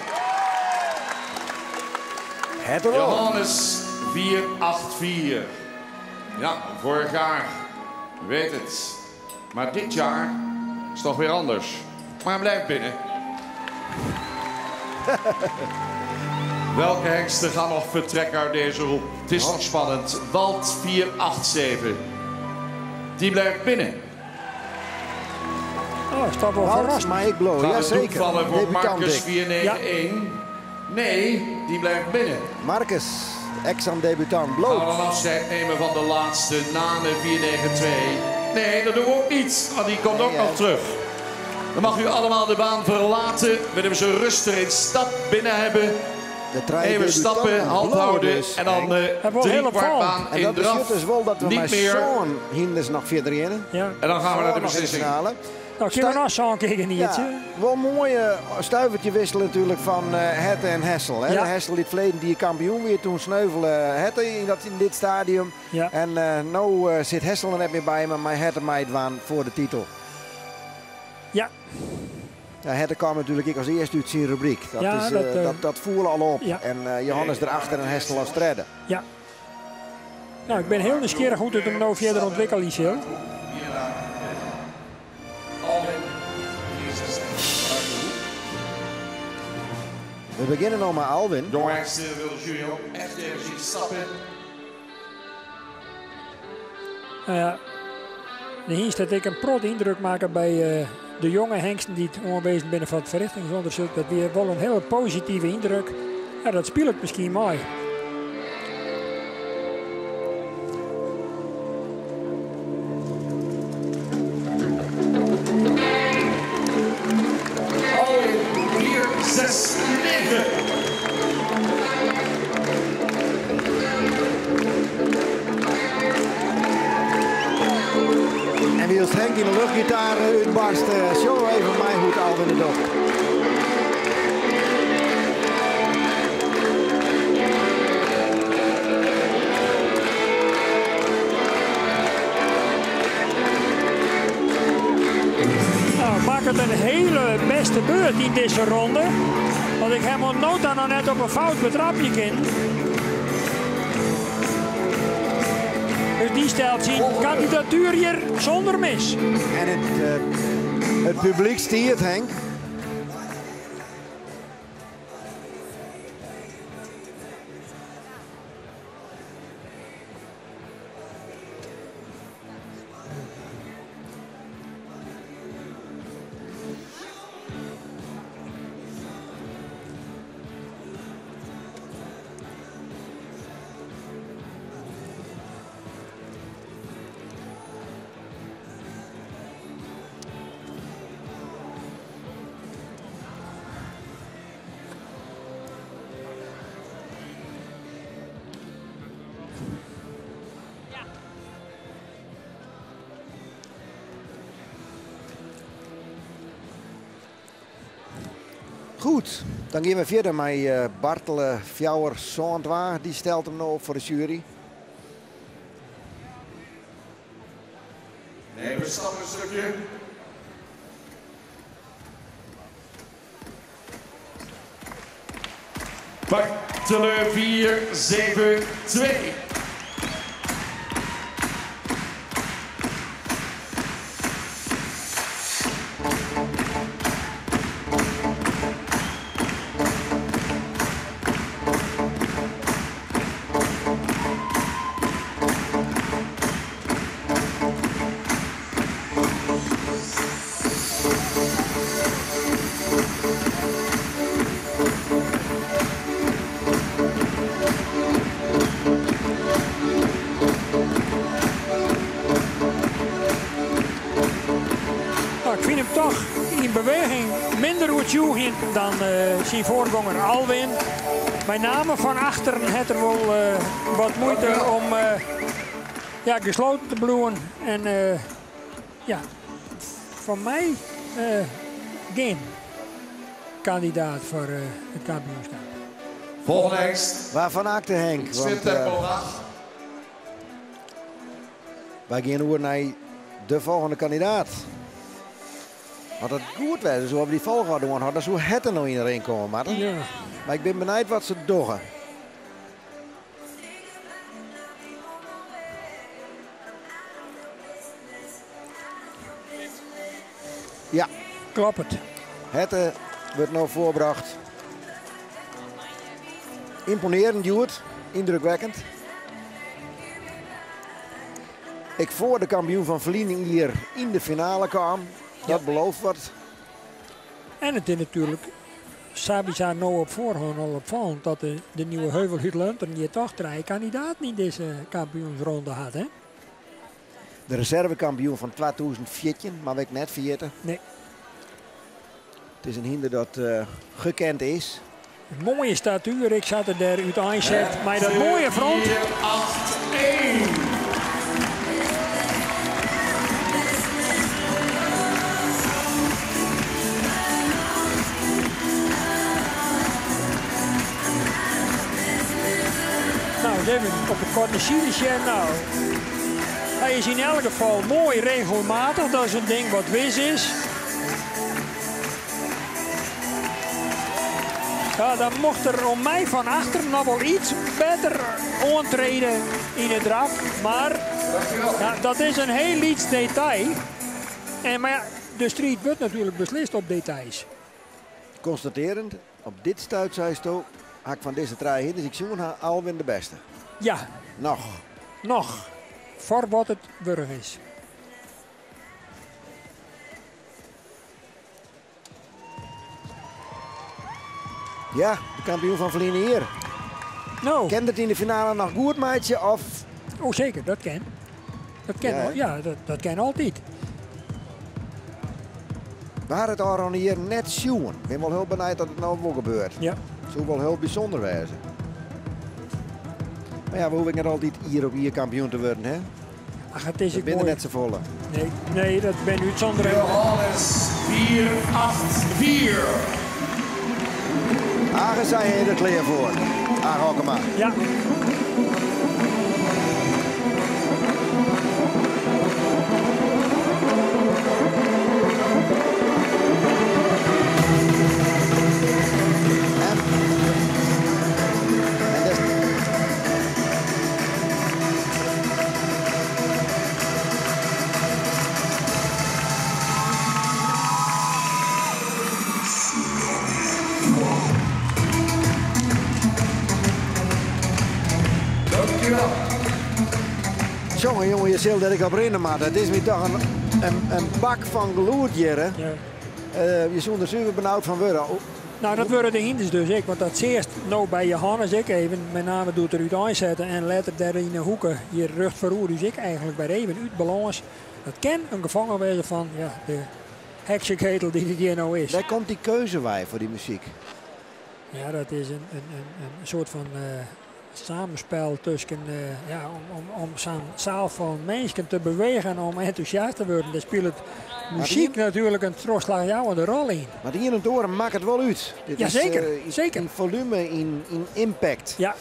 Het er Johannes 484. Ja, vorig jaar. Weet het. Maar dit jaar is toch weer anders. Maar hij blijft binnen. Welke hengsten gaan nog vertrekken uit deze groep? Het is nog spannend. Walt 487. Die blijft binnen. Oh, is dat wel Walt, verrassend. maar ik blow. Gaat het doek Jazeker. vallen voor Debutant Marcus ik. 491? Nee, die blijft binnen. Marcus, ex-debutant, Gaan we bloot. dan afscheid nemen van de laatste Nane 492? Nee, dat doen we ook niet, want die komt ook Nee, nog hè. terug. Dan mag u allemaal de baan verlaten. Willen we ze rustig in stap binnen hebben. De trein Even debutant stappen, halt blowen houden dus, en dan Henk. Hij wordt drie heel kwart opvallend. baan En in dat draf. betekent dus wel dat we Niet maar meer. zo'n hinders nog verder in. Ja. En dan gaan we naar de Nog in de beslissing. finale. Nou, kinne we noch sa'n kear genietsje. Ja, wol moai stuivertje wisselen natuerlik fan Hette en Hessel. Hè. Ja. Hessel dy't ferleden jier kampioen wie, toen sneuvele Hette yn dit stadium. Ja. En no sit Hessel der net mear by, mar mei Hette meidwaan foar de titel. Ja. Ja, Hette kaam natuerlik ek as earste út syn rubryk. Dat, Ja, is, dat, dat foel al op. Ja. En Johannes erachter en Hessel as tredde. Ja. Nou, ik ben hiel nijsgjirrich hoe't it him no fierder ûntwikkelje sil. We begjinne no mei Alwin. Jonge hengsten wil de jury ook echt even zien stappen. Nou ja, de hynst hat ek in protte yndruk makke by de jonge hengsten dy't oanwêzen binne foar it ferrichtingsûndersyk. Dat wie wol in hiele positive yndruk. Ja, dat spilet miskien mei. Alwin 4, 6, 9. En wylst Henk yn de luchtgitaar útbarst, sjogge we even mei hoe't Alwin it docht. Nou, makket in hiele bêste beurt yn dizze ronde. Want ik ha him oant no ta noch net op in fout betrapje kinnen. Dus dy stelt syn kandidatuer hjir sûnder mis. En it publyk stiet, Henk. Goed, dan gean we fierder mei Bartele fjouwer sân twa. Dy stelt him no op foar de sjuery. Nee, we stappen in stikje. Bartele 4, 7, 2. Nou, ik fyn him toch yn beweging minder oertsjûgjend dan syn foargonger Alwin. Mei name fan achteren hat er wol wat muoite om gesloten te bliuwen. En foar my gjin kandidaat foar it kampioenskip. Volgende hengst. Waarfan akte, Henk? Iets meer Want, tempo graag. wy gean oer nei de folgjende kandidaat. As it goed wêze soe, of dy folchoarder oanhâlde, dan soe Hette no yn de ring komme moatte. Mar ik bin benijd wat se dogge. Ja. Kloppet. Hette wurdt no foarbrocht. Ymponearjend hjoed, yndrukwekkend. Ek foar de kampioen fan ferline jier yn de finale kaam. Dat belooft wat. En it is natuerlik sawiesa no op foarhân al opfallend dat de Nieuwe Heuvel út Lunteren hjir toch trije kandidaten yn dizze kampioensronde hat. Hè? De reservekampioen fan 2014, mar ik net ferjitte. Nee. It is in hynder dat gekend is. In moaie statuer, ik sa't er dêr úteinset mei dat moaie front. 4, 8, 1. even op de korte side sjen. Nou, hy is yn elk gefal moai regelmatich. Dat is in ding wat wis is. Ja, dan mocht er om my fan achteren noch wol iets better oantrede yn de draf. Mar ja, dat is in hiel lyts detail. En, mar ja, de striid wurdt natuerlik beslist op details. Konstatearjend, op dit stuit seisto, ha ik fan dizze trije hynders ik sjoen ha Alwin de bêste. Ja. Noch. Noch. Foar wat it wurdich is. Ja, de kampioen fan ferline jier. No. Kin it yn de finale noch goed meitsje of? Oh seker, dat kin. Dat kin, Ja, hè? ja, dat kin altyd. We ha it ôfrûne jier net sjoen. Ik bin wol hiel benijd dat it no wol gebeurt. Ja. Soe wol hiel bysûnder wêze. Mar ja, we hoege net altyd jier op jier kampioen te wurden, hè? Ach, it is Dat ek binne der moai. net safolle. Nee, nee, dat binne útsûnderingen. Johannes 4, 8, 4. Age sei hy der klear foar. Age Hokkema. Ja. En, en des, Dankjewel. Jonge, jonge, je zult dat ik op rennen, maar dat is me toch een bak van gelûd hjir, hè? Ja. Je soe der suver benaud fan wurde. Oh, Nou, dat wurde de hynders dus ek, want dat seachst no by Johannes ek even. Met name doe't er úteinsetten en letter dêr yn de hoeke hjir rjocht foaroer dus ek eigentlik wer even út balâns. Dat kin in gefolch wêze fan, ja, de hekseketel dy't it hjir no is. Wêr komt dy keuze wei foar dy muzyk? Ja, dat is in soart fan samenspel tusken, ja, om sa'n saal fan minsken te bewegen om entûsjast te wurden. Dêr spilet muzyk natuerlik in trochslachjouwende rol yn. Mar ien en it oar makket wol út. Dit Ja, is, zeker, zeker. yn folume, yn impact. Ja.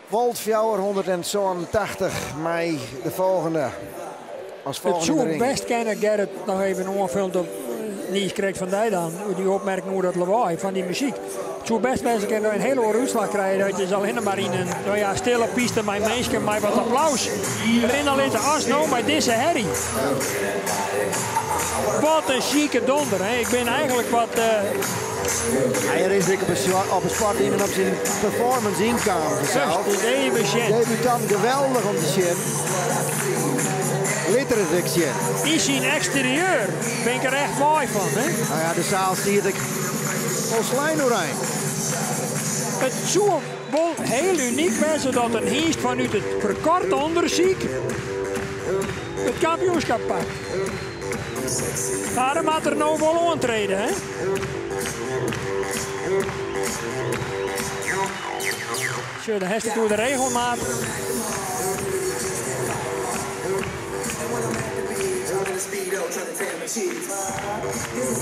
Wolt 487 mei de folgjende. As It folgjende soe ring. bêst kinne, Gerrit, noch even oanfoljend op Nies krekt fan dy dan, oer dy opmerking oer dat lawaai fan dy muzyk. It soe bêst wêze kinne dat je in hiele oare útslach krije, dat je allinne mar yn in, no ja, stille piste mei minsken mei wat applaus rinne litte as no mei dizze herrie. Wat in sjike donder, hè. Ik bin eigentlik wat, Hy is ek op 'e sport yn en op syn performance ynkaam fansels. Just even sjen. Debutant geweldich om te sjen. Lit er it ek sjen. Yn syn eksterieur bin ik der echt moai fan, hè? Nou ja, de saal stiet ek folslein oerein. It soe wol hiel unyk wêze dat in hynst fanút it ferkoarte ûndersyk it kampioenskip pakt. Mar dan moat er no wol oantrede, hè? Sjoch, dan hast it oer de regelmaat.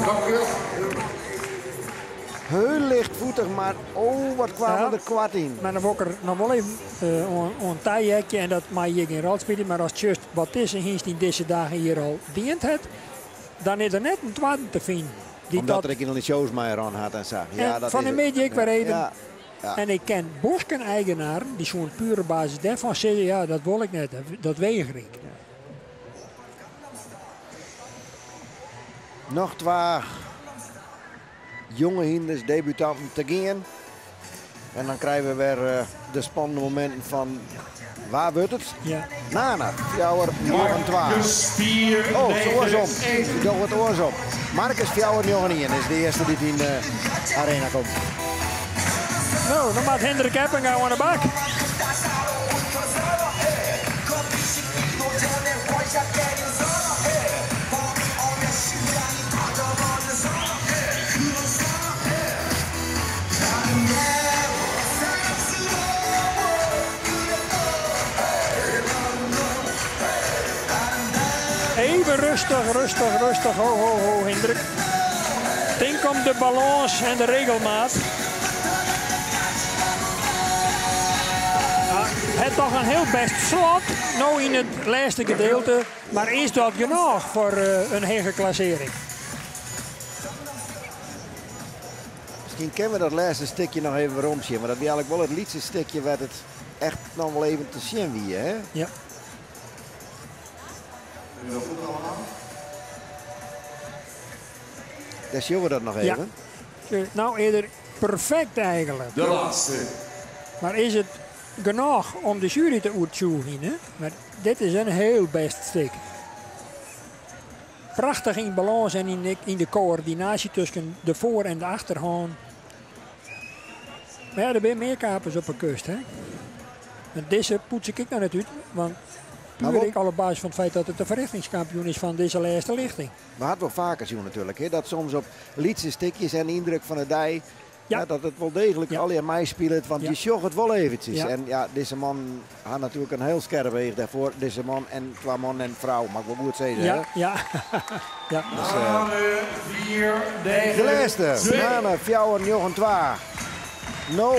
Dankjewel. Heel lichtvoetig, mar oh, wat kwamen Ja. der koart yn. Mar dan wol ik der noch wol even oan taheakje en dat mei hjir gjin rol spylje, mar ast sjochst wat dizze hynst yn dizze dagen hjir al dien hat, dan is der net in twadde te finen. Die Omdat dat er ek yn de shows mei run hat en sa. Ja, En dat fan is de it. middei ek wer even. Ja. Ja. En ik ken bosken-eigenaren die zo'n pure basis daarvan zeggen, ja, dat wil ik net, dat weger ik. Ja. Noch twa jonge hynders, debutanten te gean. En dan krije we wer de spannende mominten fan wa wurdt it? Ja. Nana, fjouwer, njoggen, twa. Marcus 4, Oh, het is oarsom. 9, 1. Ik doch it oarsom. Marcus fjouwer, njoggen, ien is de earste dy't yn de arena komt. No, dan moat Hendrik Eppinga oan de bak. Even rustig, rustig, rustig. Ho, ho, ho, Hendrik. Denk om de balans en de regelmaat. Het toch in hiel bêst slot, no yn it lêste gedeelte. Mar is dat genôch foar in hege klassearring? Miskien kinne we dat lêste stikje noch even werom sjen. Want dat wie eigentlik wol it lytse stikje wêr't it echt noch wol even te sjen wie. Hè? Ja. Dêr sjogge we dat noch even. Ja. No is er perfekt eigentlik. De lêste. Mar is it genôch om de sjuery te oertsjûgjen? Hè? Mar dit is in hiel bêst stik. Prachtich yn balâns en yn de koördinaasje tusken de foar- en de achterhân. Mar ja, der binne mear kapers op 'e kust. Hè? En dizze poets ik ek noch net út, want puer ek al op basis fan it feit dat it de ferrichtingskampioen is fan dizze lêste lichting. We ha it wol faker sjoen natuerlik, hè? Dat soms op lytse stikjes en yndruk fan de dei, ja, dat it wol deeglik allegear meispilet, want je sjogge it wol eventsjes. En ja, dizze man hat natuerlik in hiel skerp each dêrfoar. Dizze man en twa man en frou, moat ik wol goed sizze, Ja, hè? ja. ja. Dus, Nane, 4, 9, de lêste, 2. Nane, 4, 9, 2. No.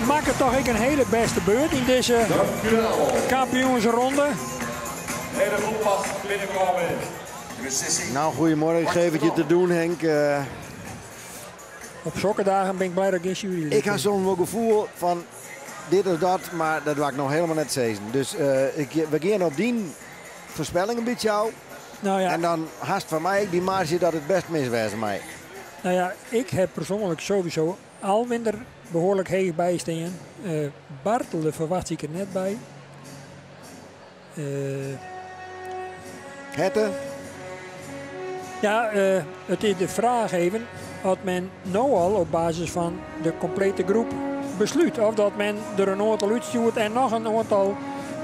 Makket toch ek in hiele bêste beurt yn dizze Dank u wel. kampioensronde. Hele groep mag binnenkomen. De beslissing. Nou, goedemorgen. Ik geef het je te doen, Henk. Op sokke dagen bin ik blij dat ik gjin sjuerylid Ik ha bin. soms wol gefoel fan dit of dat, mar dat doar ik noch hielendal net sizzen. Dus we gean op dyn foarspelling in bytsje ôf. Nou ja. En dan hast foar my ek dy marge dat it bêst mis wêze mei. Nou ja, ik ha persoanlik sowieso Alwin der behoarlik heech by stean. Bartele ferwacht ik der net by. Hette? Ja, it is de fraach even oft men no al op basis fan de komplete groep beslút. Of dat men der in oantal útstjoert en noch in oantal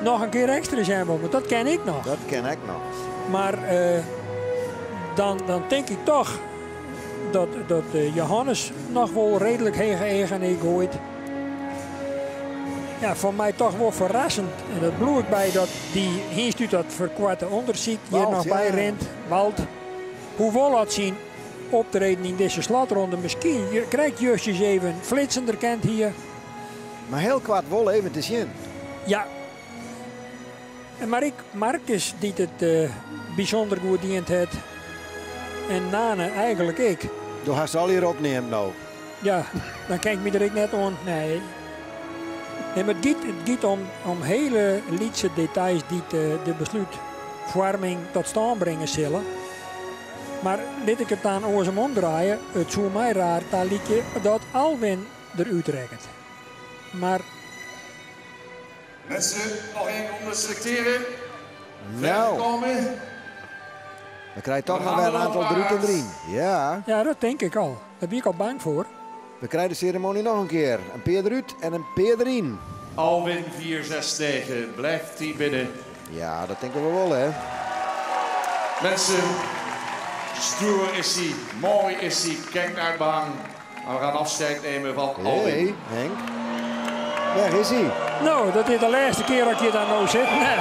noch in kear ekstra sjen wol. Want dat kin ek noch. Dat kin ek noch. Mar dan tink ik toch dat Johannes noch wol reedlik hege eagen ek goait. Ja, foar my toch wol ferrassend. En dat bliuw ik by dat dy hynst út dat ferkoarte ûndersyk hjir Walt, noch ja. by rint. Walt. Hoewol dat syn optreden yn dizze slotronde miskien krekt justjes even flitsender kend hie. Mar hiel koart wol even te sjen. Ja. En mar ek Marcus dy't it bysûnder goed dien hat. En Nane eigentlik ek. Do hast allegear opneamd no. Ja, dan kin ik my der ek net oan. Nee. Nee, mar it giet om hiele lytse details dy't de beslútfoarming tot stân bringe sille. Mar lit ik it dan oarsom omdraaie. It soe my raar talykje dat Alwin derút rekket. Mar Mensen, noch één ronde selecteren. Nou. Komen. Dan krijg je toch nog weer een aantal derút en deryn. Ja. Ja, dat denk ik al. Dêr bin ik al bang foar. We krijgen de ceremonie nog een keer. In pear derút en in pear deryn. Alwin 469, blijft hij binnen. Ja, dat denken we wel, hè. Mensen, stoer is hij, mooi is hij. Kijk naar het behang. Maar we gaan afscheid nemen van Hey, Alwin. Henk. Daar is hij. Nou, dat is de laatste keer dat je daar nou zit. Nee.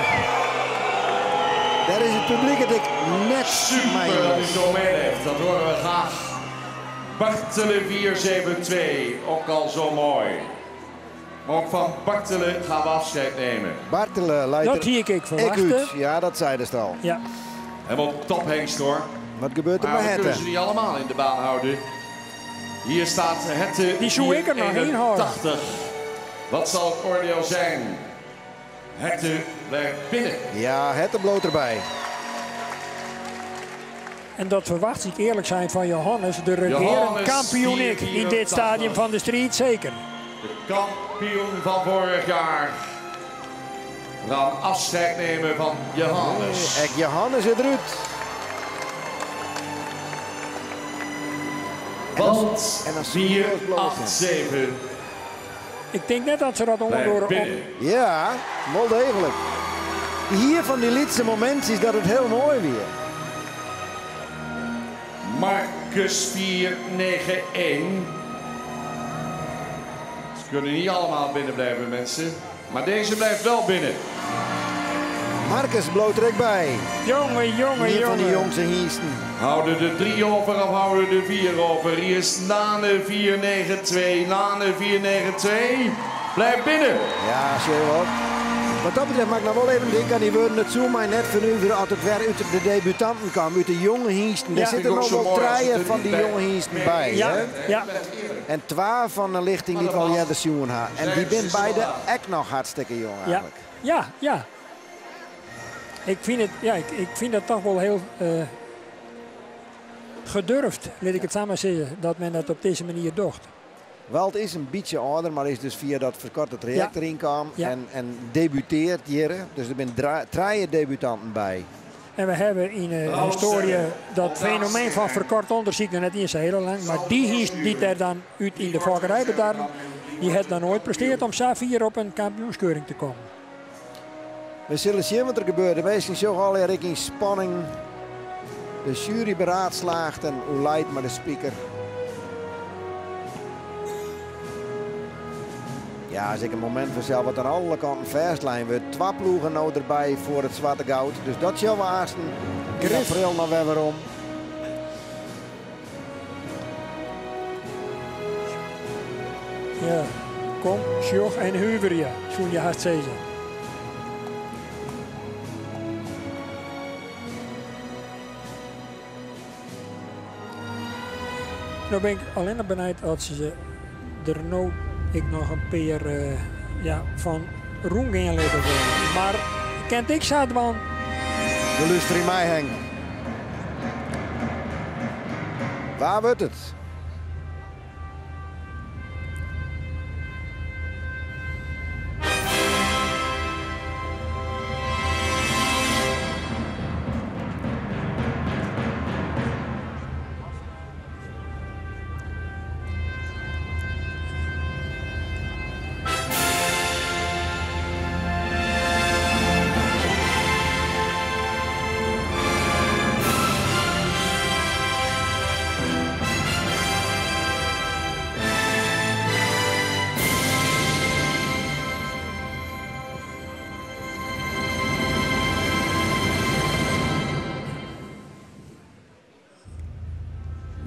Daar is het publiek het ik net Super mijn dat u zo meeleeft, dat horen we graag. Bartele 472, ook al zo mooi. Maar ook van Bartele gaan we afscheid nemen. Bartele leidt Dat er zie ik ik ik verwachten. uit. Ja, dat zei ze al. Ja. Helemaal tophengst hoor. Wat gebeurt er Maar met we kunnen Hette? ze niet allemaal in de baan houden. Hier staat Hette Die zou ik er nog in houden. 481. Wat zal het oordeel zijn? Hette blijft binnen. Ja, Hette bloot erbij. En dat verwacht ik eerlijk zijn van Johannes, de regerend Johannes kampioen ik in dit 484. stadium van de strijd, zeker. De kampioen van vorig jaar. We gaan afscheid nemen van Johannes. Ek Johannes is eruit. Walt En dan 4, bloot. 8, 7. Ik denk net dat ze dat Blijft onderdoor op. binnen. Ja, wel degelijk. Hier van die laatste momenten is dat het heel mooi weer. Marcus 4, 9, 1. Ze kunnen niet allemaal binnen blijven, mensen. Maar deze blijft wel binnen. Marcus bloot er ook bij. Jongen, jongen, Hier van die jongen. jongste hiesten. Houden de 3 over of houden de 4 over? Hier is Nane 4, 9, 2. Nane 4, 9, 2. Blijf binnen. Ja, zie je wel. Wat dat betreft mag ik nog wel even denken aan die woorden. Het zou mij net vernuiveren als het weer uit de debutanten kwam. Uit de jonge hiesten. Ja. Er zitten Vind ik ook nog zo wel mooi als het treien er van niet die bij- jonge hiesten bij. Ja, Hè? ja. En 12 van de lichting die het al eerder zien ha. En die zijn beide ook nog hartstikke jong Ja, eigenlijk. ja, ja. Ik vind, het, ja, ik vind dat toch wel heel gedurfd, laat ik het samen zeggen, dat men dat op deze manier doet. Walt is een beetje ouder, maar is dus via dat verkorte traject Ja. erin kwam. Ja. En debuteert hier. Dus er zijn drie debutanten bij. En we hebben in de historie dat fenomeen van verkort onderzoek nog net eens heel lang. Maar die hingst die er dan uit in de fokkerij bedarren, die heeft dan nooit presteerd om Safir op een kampioenskeuring te komen. We zullen zien wat er gebeurt. De meesten zo al erg in spanning. De jury beraadslaagt en hoe leidt maar de speaker. Ja, als ik een moment vanzelf wat aan alle kanten vastlijn wordt. Twee ploegen nou erbij voor het zwarte goud. Dus dat zullen we aasten. In april nog weer weer om. Ja, kom, sjoch en huiver je, zoen je hart zeggen. Nou ben ik alleen nog benijd dat ze er nou ik nog een paar ja, van roem gaan laten worden. Maar kent ik Zaadman? De luister in mij, Henk. Waar wordt het?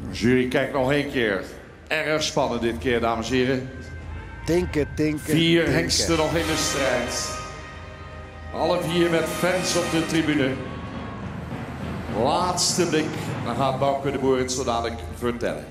De jury kijkt nog één keer. Erg spannend dit keer, dames en heren. Tinken, tinken, Vier tinken. hengsten nog in de strijd. Alle vier met fans op de tribune. Laatste blik. Dan gaat Bouke de Boer het zo dadelijk vertellen.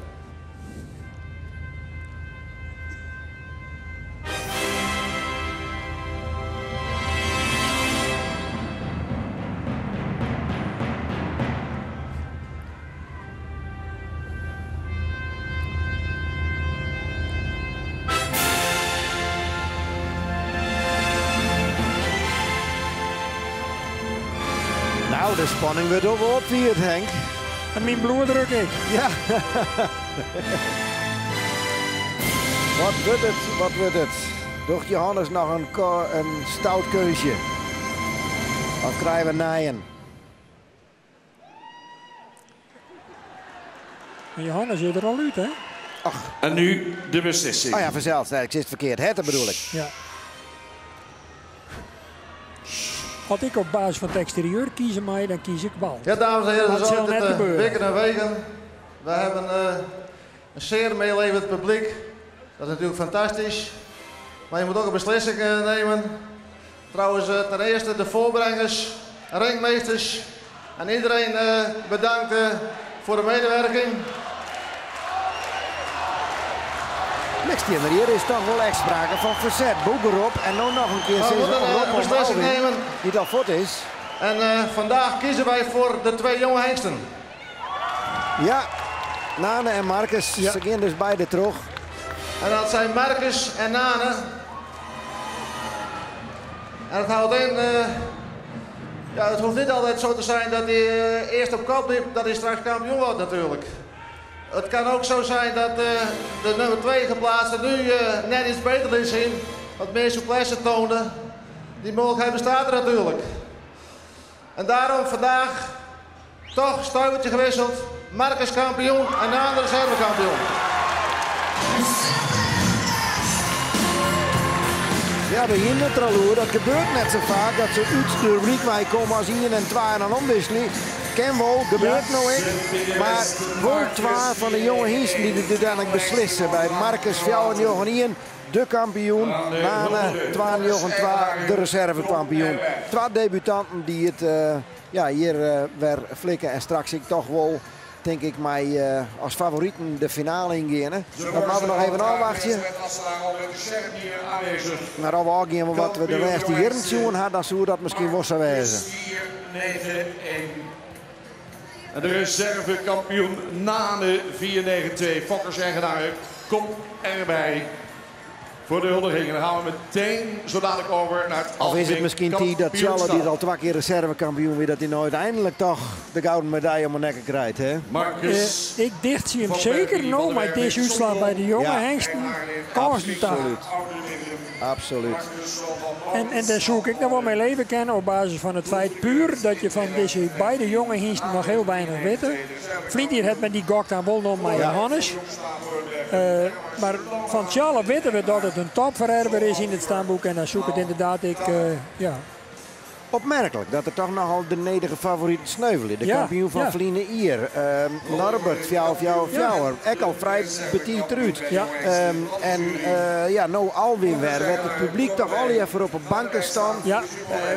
Nou, de spanning wordt ook wel opgevierd, Henk. En mijn bloeddruk ik. Ja. Wat wordt het? Wat wordt het? Docht Johannes nog een stout keusje? Of krijgen we nijen? Maar Johannes zit er al uit, hè? En nu de beslissing. Oh ja, vanzelf. Nee, ik zit verkeerd. Het bedoel ik. Ja. Als ik op basis van het exterieur kiezen mij, dan kies ik Walt. Ja, dames en heren, Dat dat is zal altijd net het gebeuren. wikken en wegen. We hebben een zeer meelevend publiek. Dat is natuurlijk fantastisch. Maar je moet ook een beslissing nemen. Trouwens, ten eerste de voorbrengers, ringmeesters en iedereen bedankt voor de medewerking. Niks die hier is toch wel echt sprake van verzet. Boek erop en nou nog een keer We sinds moeten Rob een beslissing Alwin, nemen. Die al voort is. En vandaag kiezen wij voor de twee jonge hengsten. Ja, Nane en Marcus, Ja. ze gaan dus beide terug. En dat zijn Marcus en Nane. En het houdt in, ja, het hoeft niet altijd zo te zijn dat hij eerst op kop liep, dat hij straks kampioen wordt natuurlijk. Het kan ook zo zijn dat eh, de nummer 2 geplaatste nu eh, net iets beter is in. Wat meer souplesse toonde. Die mogelijkheid bestaat er natuurlijk. En daarom vandaag toch stuivertje gewisseld. Marcus kampioen en Naan reservekampioen. Ja, de hindertraloer, dat gebeurt net zo vaak dat ze uit de rubriek wij komen als 1 en 2 en dan omwisselen. Ken wel, gebeurt nou ik. Maar wel twee van de jonge hingsten die het uiteindelijk beslissen. Bij Marcus 4 Johan 1, de kampioen. Nane 2 Johan 2, de reservekampioen. Twee debutanten die het ja, hier weer flikken. En straks ik toch wel, denk ik, mij als favorieten de finale ingaan. Hè. Dat moeten we nog even afwachten. Maar als we ook gaan wat we de rest hier zien hadden, dan zou dat misschien wel zo wezen. 4, 9, 1. En de reservekampioen Nane 4-9-2. Fokkers eigenaar komt erbij voor de huldiging. En dan gaan we meteen zo dadelijk over naar het Of is het algemeen misschien die dat Tjalle die al twee keer reservekampioen weer, dat hij nou uiteindelijk toch de gouden medaille om de nek krijgt, hè? Marcus. Ik dicht zie hem Van zeker Berkie, nou, van maar der deze Werf, uitslag bij de jonge Ja. hengsten. Kansen daar. Absoluut. Absoluut. En daar zoek ik nog wel mijn leven kennen op basis van het feit puur dat je van deze beide jonge hengsten nog heel weinig weet. Vliet hier het met die gok dan wel nog maar Johannes. Maar van Tjalle weten we dat het een topvererver is in het stamboek. En dan zoek ik het inderdaad ik, ja. Opmerkelijk dat er toch nogal de nederige favoriet sneuvelen. De Ja, kampioen van ja. Vliene Ier. Norbert, fjouw, fjouw, fjouwer. Ek al vrij petit eruit. Ja. En ja, nou alweer weer werd het publiek toch al even op de banken staan. Ja.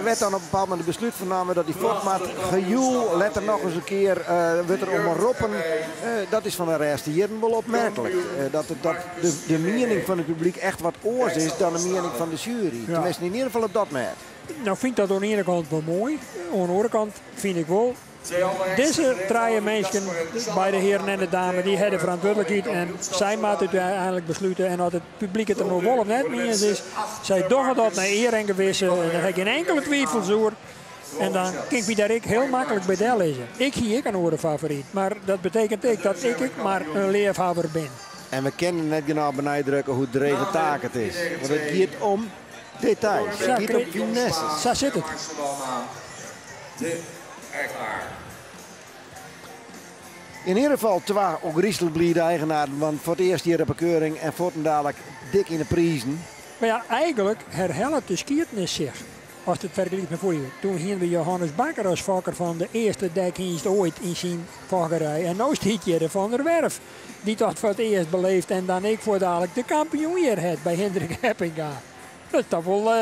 Werd dan op een bepaald moment het besluit vernomen dat die fortmaat gejoel, let er nog eens een keer, werd er om een roppen. Dat is van de rest hier wel opmerkelijk. Dat de mening van het publiek echt wat oors is dan de mening van de jury. Ja. Tenminste, in ieder geval op dat moment. Nou vind ik dat aan de ene kant wel mooi. Aan de andere kant vind ik wel, deze drie mensen, bij de heren en de dames, die hebben verantwoordelijkheid en zij moeten het uiteindelijk besluiten. En dat het publiek het er nog wel of net mee eens is, zij doen dat naar eer en gewisse. En daar heb ik geen enkele twijfel over. En dan kan ik me daar ik heel makkelijk bij deel lezen. Ik hier ik een oren favoriet, maar dat betekent ik dat ik maar een leerhaber ben. En we kennen net genau benadrukken hoe dreven taak het is. Want het gaat om details, het gaat om finesses. Zo zit het. De eigenaar. In ieder geval twee ook Rieselbliede eigenaren, want voor het eerst hier op de keuring en voor dadelijk dik in de prijzen. Maar ja, eigenlijk herhaalt de geschiedenis zich. Als het vergelijkt met vorig jaar. Toen gingen we Johannes Bakker als fokker van de eerste dekdienst ooit in zijn fokkerij. En nu stiet je de Van der Werf, die dat voor het eerst beleeft en dan ik voor dadelijk de kampioen hier het bij Hendrik Eppinga. Dat is toch wel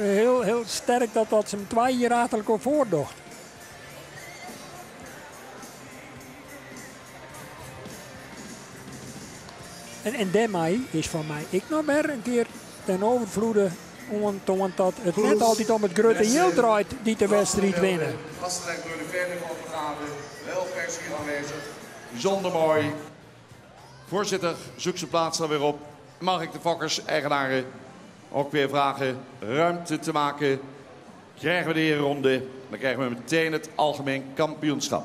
heel, heel sterk dat dat zijn 2 jaar achter elkaar voordocht. En daarmee is voor mij ik nog maar een keer ten overvloede ontoond dat het net altijd om het grote geld draait die de wedstrijd winnen. Vastgelegd door de verder van de wel pers hier aanwezig. Bijzonder mooi. Voorzitter, zoek zijn plaats dan weer op. Mag ik de fokkers, eigenaren ook weer vragen ruimte te maken? Krijgen we de ereronde, dan krijgen we meteen het algemeen kampioenschap.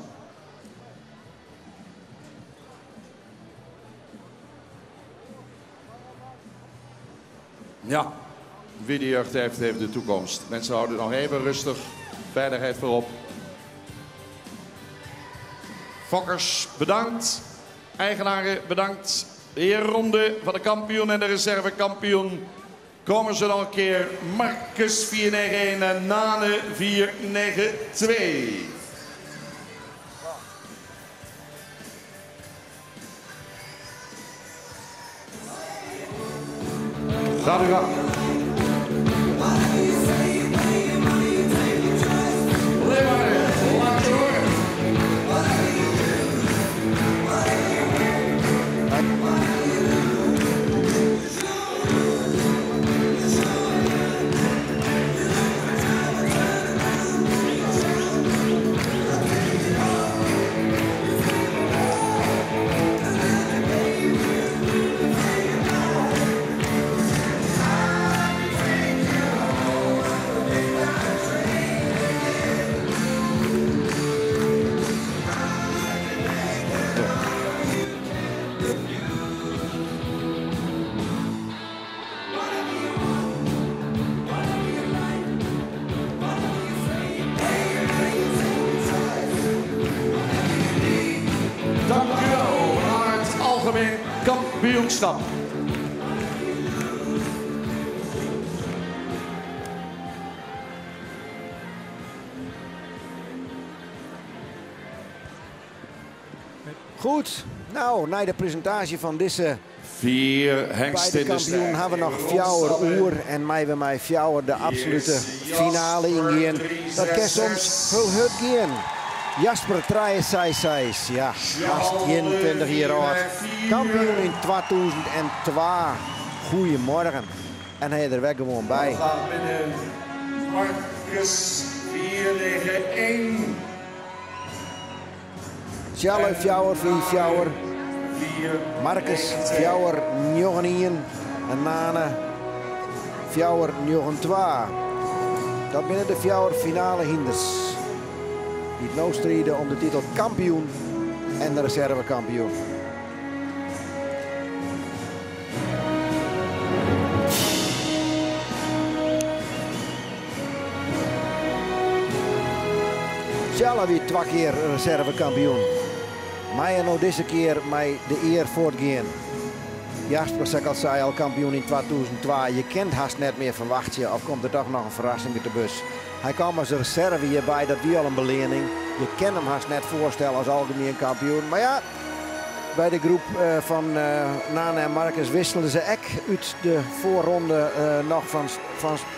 Ja, wie de jeugd heeft, heeft de toekomst. Mensen houden nog even rustig. Veiligheid voorop. Fokkers, bedankt. Eigenaren, bedankt. De ereronde van de kampioen en de reservekampioen. Komen ze nog een keer. Marcus 491 en Nane 492. Gaat u gang. kampioenschap. Goed, nou, nei de presintaasje fan dizze Vier hengsten beide in de kampioenen strijd. ha we noch 4 oer en meie we mei 4 de absolute finale yngean. Dat kin soms hiel hurd gean. Jasper trije seis seis, ja, hast 21 jier âld. Kampioen yn 2002. Goedemorgen. En hy is der wer gewoan by. Dan gaat binnen Marcus 491. Tjalle fjouwer fiif fjouwer. Marcus fjouwer njoggen ien. En Nane fjouwer njoggen twa. Dat binne de 4 finale hynders. Dy't no stride om de titel kampioen en de reservekampioen. Tjalle wie 2 kear reservekampioen. Mei er no dizze kear mei de ear fuortgean. Jasper, sa ik al sei, al kampioen yn 2002. Je kent hast net mear ferwachtsje of komt der toch noch in ferrassing út de bus. Hy kaam as reserve hjirby, dat wie al in beleanning. Je kin him hast net foarstelle as algemien kampioen. Mar ja, by de groep fan Nane en Marcus wisselen se ek út de foarronde noch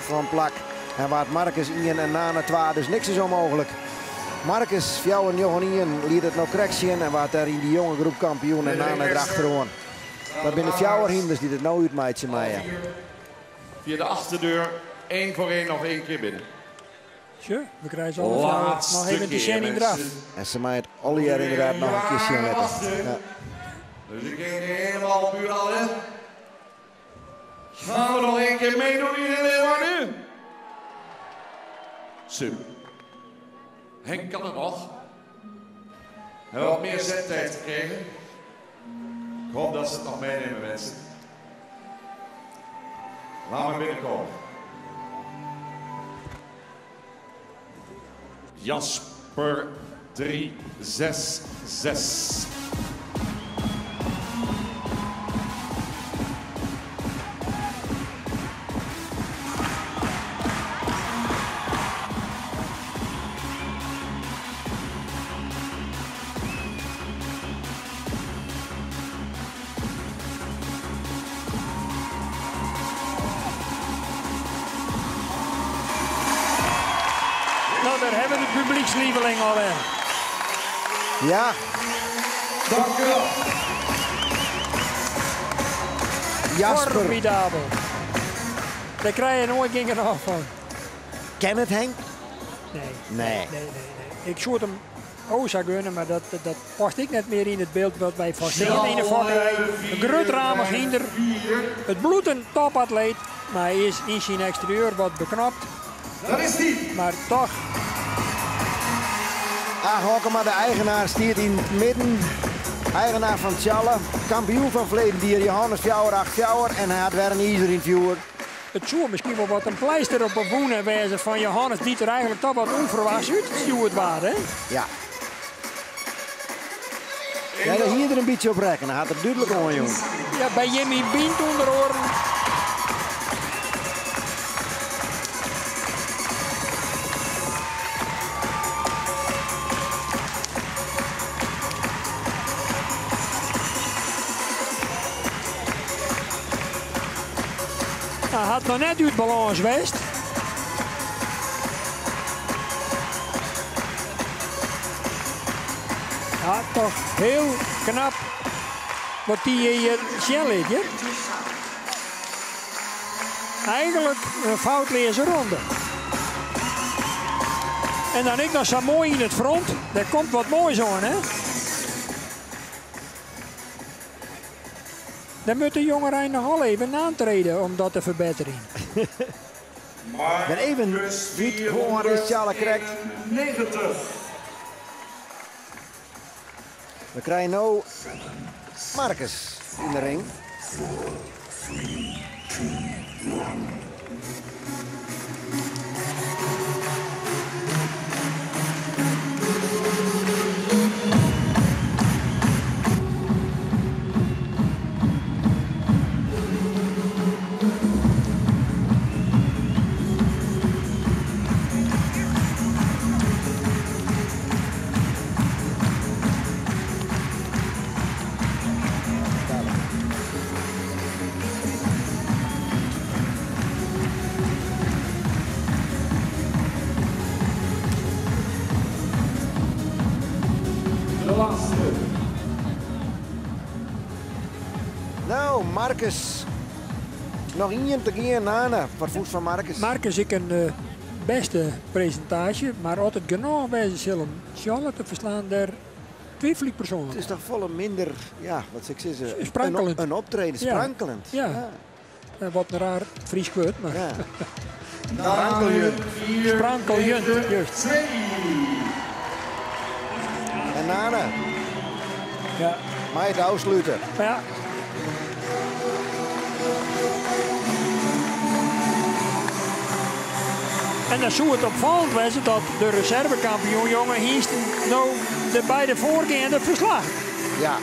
fan plak. En waard Marcus 1 en Nane 2, dus niks is onmooglik. Marcus fjouwer njoggen ien liet it no krekt sjen en waard dêr yn dy jonge groep kampioen en Nane derachteroan. Dat binne de 4 hynders dy't it no útmeitsje meie. Via de achterdeur, 1 voor 1 nog 1 keer binnen. Tje, we krijgen ze alle 4 Laatste nog even te keer, zien in draf. mensen. En ze mij het alle jaar inderdaad nog een keer zien letten. Ja. Dus ik ging helemaal op uw alle. Gaan we nog 1 keer meedoen hier in Leeuwarden? Super. Henk kan het nog. Hebben we wat meer zendtijd gekregen? Ik hoop dat ze het nog meenemen, mensen. Laat maar binnenkomen. Jasper 366. Nou, daar hebben we de publiekslieveling al in. Ja. Dank u wel. Jasper. Formidabel. Daar krijg je nooit geen af van. Ken het, Henk? Nee. Nee. Nee, nee, nee. Ik zou hem ook zou gunnen, maar dat past ik net meer in het beeld wat wij van zien in de fokkerij. Een groot ramig hinder. Het bloedt een topatleet, maar hij is in zijn exterieur wat beknapt. Dat is die. Maar toch. Aag Hokkema, de eigenaar, stiert in het midden. Eigenaar van Tjalle, kampioen van verleden dier, Johannes fjouwer acht fjouwer. En hij had weer een ijzer in het vuur. Het zou misschien wel wat een pleister op een woenen wezen van Johannes, die er eigenlijk toch wat onverwachts uitgestuurd waren. Hè? Ja. Ja, daar hier er een beetje op rekken. Hij had er duidelijk om, jongen. Ja, bij Jimmy Bient onder oren. Hij had nog net uit balans geweest. Ja, toch heel knap wat die hier zien liet, hè? Eigenlijk een foutloze ronde. En dan ik nog zo mooi in het front. Daar komt wat moois aan, hè? Dan moet de jongerein nog al even aantreden om dat te verbeteren. Ik ben even wit hoe is Tjalle krekt. 90. We krijgen nu Marcus in de ring. Laatste. Nou, Marcus. Noch ien te gean, Nane. Foar foet fan Marcus. Marcus ek in eh, bêste presintaasje, mar oft it genôch wêze sil om Charlotte te ferslaan, dêr twivelje ik persoanlik. It is toch folle minder, ja, wat sil ik sizze, Sprankeljend. in optreden, Ja. sprankeljend. Ja. Ja. Wat in raar Frysk wurd, mar. Ja. Nane, 4, Sprankeljend, 9, juist. 2. En Nane, Ja. mei it ôfslute. Maar ja. En dan soe it opfallend wêze dat de reservekampioen jonge hynsten no de beide foargeande ferslacht. Ja.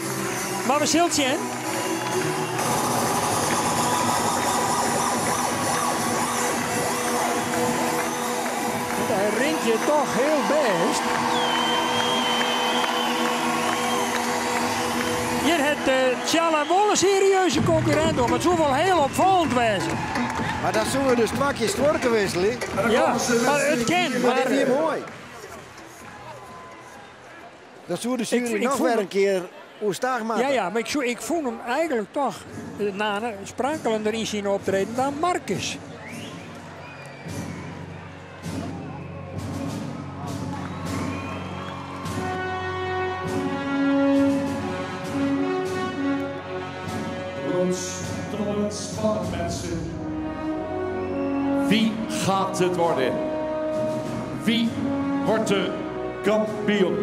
Mar we sille sjen. Hy rint hjir toch hiel bêst. Hjir hat Tjalla wol in serieuze konkurrint om. It soe wol hiel opfallend wêze. Mar dan soene we dus twa kear stuorke wikselje. Ja, mar it kin. Maar dit Mar wie moai. Dan soe de sjuery ik noch fûn wer him- in kear oerstaach moatte. Ja, ja, mar ik fûn him eigentlik toch, Nane, sprankeljender yn syn optreden dan Marcus. Rond spannend, mensen. Wie gaat het worden? Wie wordt de kampioen?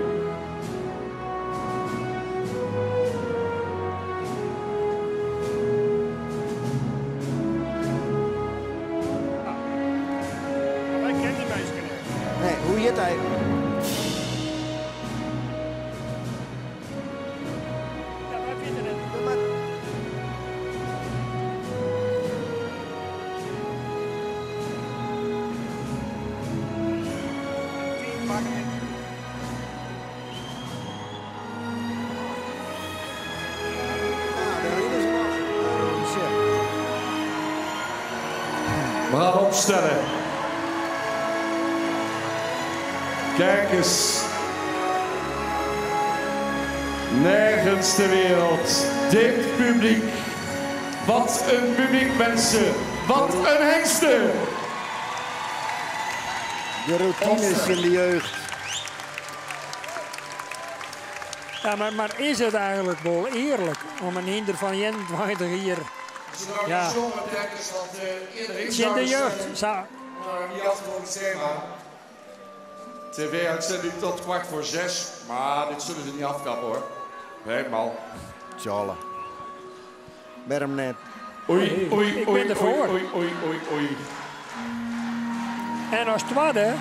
Wy kenne dy minsken net. Nee, hoe hjit hy? Ja, wy fine it. Nou, daar rinne se noch. Een rûntsje. We gaan opstellen. Kijk eens. Nergens ter wereld. Dit publiek. Wat een publiek, mensen. Wat een hengsten. De routines in de jeugd. Ja, maar is het eigenlijk wel eerlijk om een hynder van 21 hier Ja. in de jeugd zou TV-uitzending tot 5:45. Maar dit zullen ze niet afkappen hoor. Helemaal. Tjalle. Waarom net? Oei, oei, Ik oei, ben ervoor. oei, oei, oei, oei. En als tweede,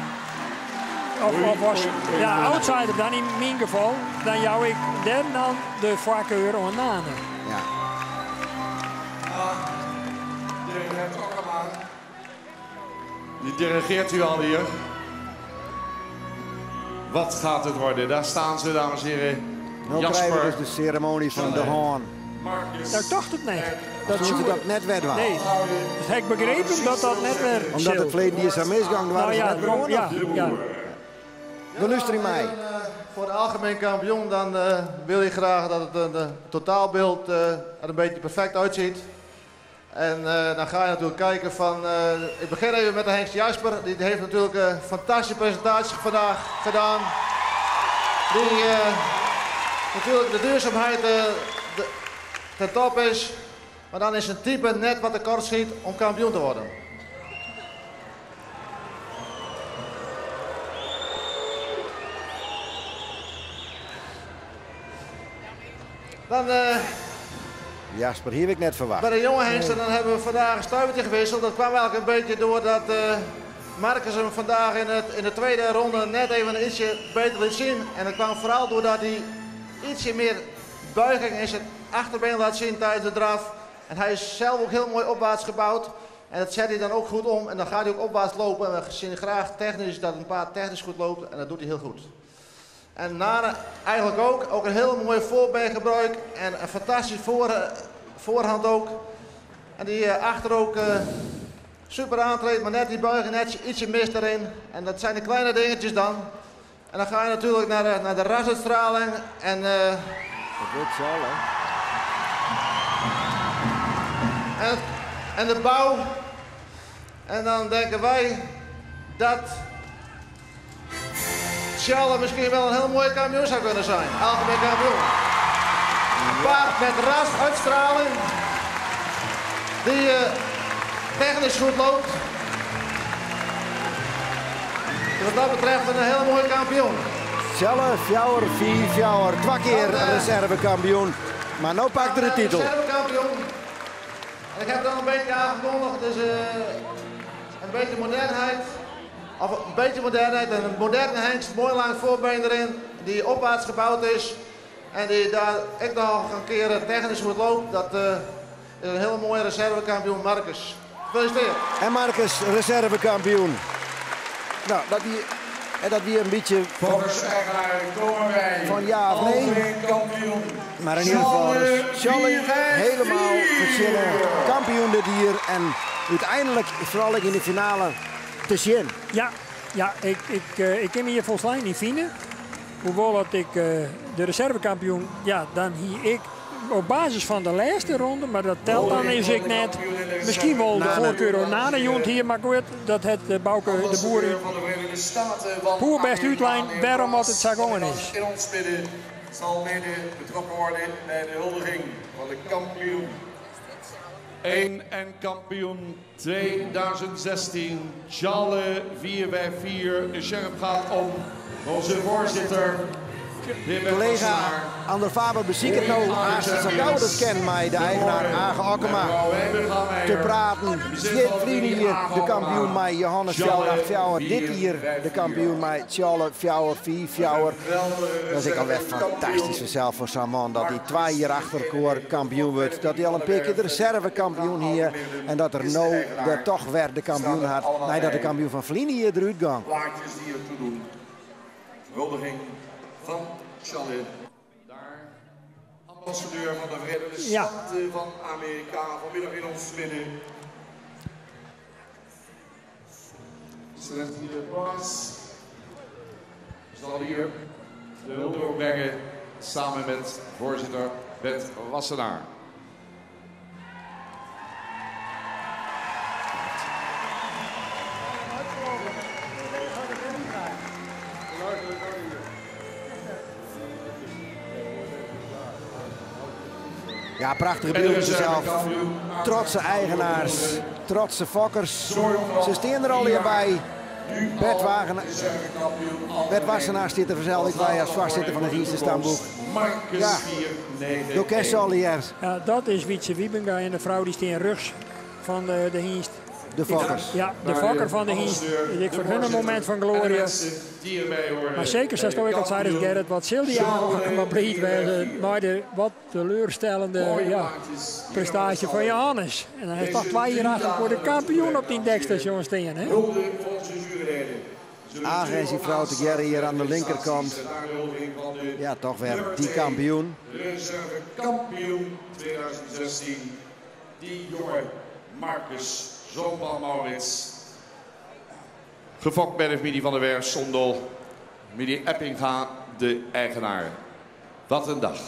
of was, Oei, oei, ja, oei. outsider dan in mijn geval, dan jou ik dan de voorkeur aan Nane. Ja. Dirigent Okkema. Die dirigeert u al hier. Wat gaat het worden? Daar staan ze, dames en heren. Nu Jasper, krijgen we dus de ceremonie van de hoorn. Marcus. Nou, ik dacht het net. Dat Toen ze zou- dat net werd was. Nee, dus heb ik begrepen dat dat net werd. Omdat het verleden die is aan misgang waren Nou ze ja, net begonnen. ja, ja. We luisteren mij. En, voor de algemeen kampioen dan wil je graag dat het een totaalbeeld er een beetje perfect uitziet. En dan ga je natuurlijk kijken van... ik begin even met de Hengst Jasper. Die heeft natuurlijk een fantastische presentatie vandaag gedaan. Die natuurlijk de duurzaamheid ten top is. Maar dan is zijn type net wat tekort schiet om kampioen te worden. Dan Jasper, hier heb ik net verwacht. bij de jonge hengsten dan hebben we vandaag een stuivertje gewisseld. Dat kwam eigenlijk een beetje doordat Marcus hem vandaag in de tweede ronde net even ietsje beter liet zien. En dat kwam vooral doordat hij ietsje meer buiging in zijn achterbeen laat zien tijdens de draf. En hij is zelf ook heel mooi opwaarts gebouwd. En dat zet hij dan ook goed om. En dan gaat hij ook opwaarts lopen. En we zien graag technisch dat een paard technisch goed loopt. En dat doet hij heel goed. En Nane eigenlijk ook. Ook een heel mooi voorbeengebruik. En een fantastisch voorhand ook. En die achter ook super aantreedt. Maar net die buiging net ietsje mis daarin. En dat zijn de kleine dingetjes dan. En dan ga je natuurlijk naar de, naar de rasuitstraling. En, uh, dat wordt zo, hè? En, en de bouw. En dan denken wij dat Tjalle misschien wel een heel mooie kampioen zou kunnen zijn. Algemeen kampioen. Een paard met rasuitstraling. Die uh, technisch goed loopt. Dus wat dat betreft een hele mooie kampioen. Tjalle, fjouwer, vier, fjouwer. Twee keer reservekampioen. Maar nu pakt hij de titel. Reservekampioen. En ik heb het al een beetje aangekondigd. Dus uh, een beetje modernheid. Of een beetje modernheid en een moderne hengst, mooi lang voorbeen erin, die opwaarts gebouwd is. En die daar echt nog een keer technisch goed loopt. Dat uh, is een hele mooie reservekampioen, Marcus. Gefeliciteerd. En Marcus, reservekampioen. Nou, dat die, en dat die een beetje Volgens eigenaar komen wij van ja of nee. Kampioen. Maar in ieder geval is Charlie helemaal verzinnen. Kampioen dit hier. En uiteindelijk, vooral in de finale, te zien. Ja, ja ik, ik, ik kan me hier volgens mij niet vinden. Hoewel dat ik de reservekampioen, ja, dan hier ik op basis van de laatste ronde, maar dat telt dan is ik net. Misschien wel de voorkeur na de jong hier, maar goed, dat het Bouke de Boer Boer best uitlijn waarom het zo is. In ons midden zal mede betrokken worden bij de huldiging van de kampioen. 1 en kampioen 2016, Tjalle 4x4. De sheriff gaat om onze voorzitter. Collega Ander Faber beziek het nou als het ken mij de eigenaar Age Okkema te praten. Dit hier de kampioen mij Johannes Fjouwer Fjouwer. Dit hier de kampioen mij Tjalle Fjouwer 4 Fjouwer. Dat is ik alweer fantastisch vanzelf voor Saman dat hij twee jaar achter elkaar kampioen wordt. Dat hij al een paar keer de reservekampioen hier en dat er nou de toch weer de kampioen had. Nee, dat de kampioen van Vlini hier eruit gaat. Plaatjes die er toe doen. Huldiging van Tjalle. Daar, ambassadeur van de Verenigde Staten van Amerika, vanmiddag in ons midden. Excellentie Boas zal hier de hulde brengen samen met voorzitter Bert Wassenaar. Ja, prachtige beelden zelf. Trotse eigenaars, trotse fokkers. Ze staan er al hier bij. Bert, Wagen, Bert Wassenaar zit er vanzelf bij als voorzitter van het Hengstenstamboek. Ja, doe kerst al hier. Ja, dat is Wietse Wiebenga en de vrouw die staan rechts van de, de Hengst. De fokkers. Ja, de fokker van de Hengst. Ik voor hun een moment van glorie. Maar zeker, zoals ik al zei, Gerrit, wat zal die avond maar blij werden maar de wat teleurstellende ja, prestatie van Johannes. En hij heeft toch twee jaar achter voor de kampioen op die dekstation staan. Hè? Age en zijn vrouw te Gerrit hier aan de linkerkant. Ja, toch weer die kampioen. Reserve kampioen 2016, die jonge Marcus Zoon van Maurits. Gefokt bij de familie van der Werf, Sondel. Familie Eppinga, de eigenaar. Wat een dag.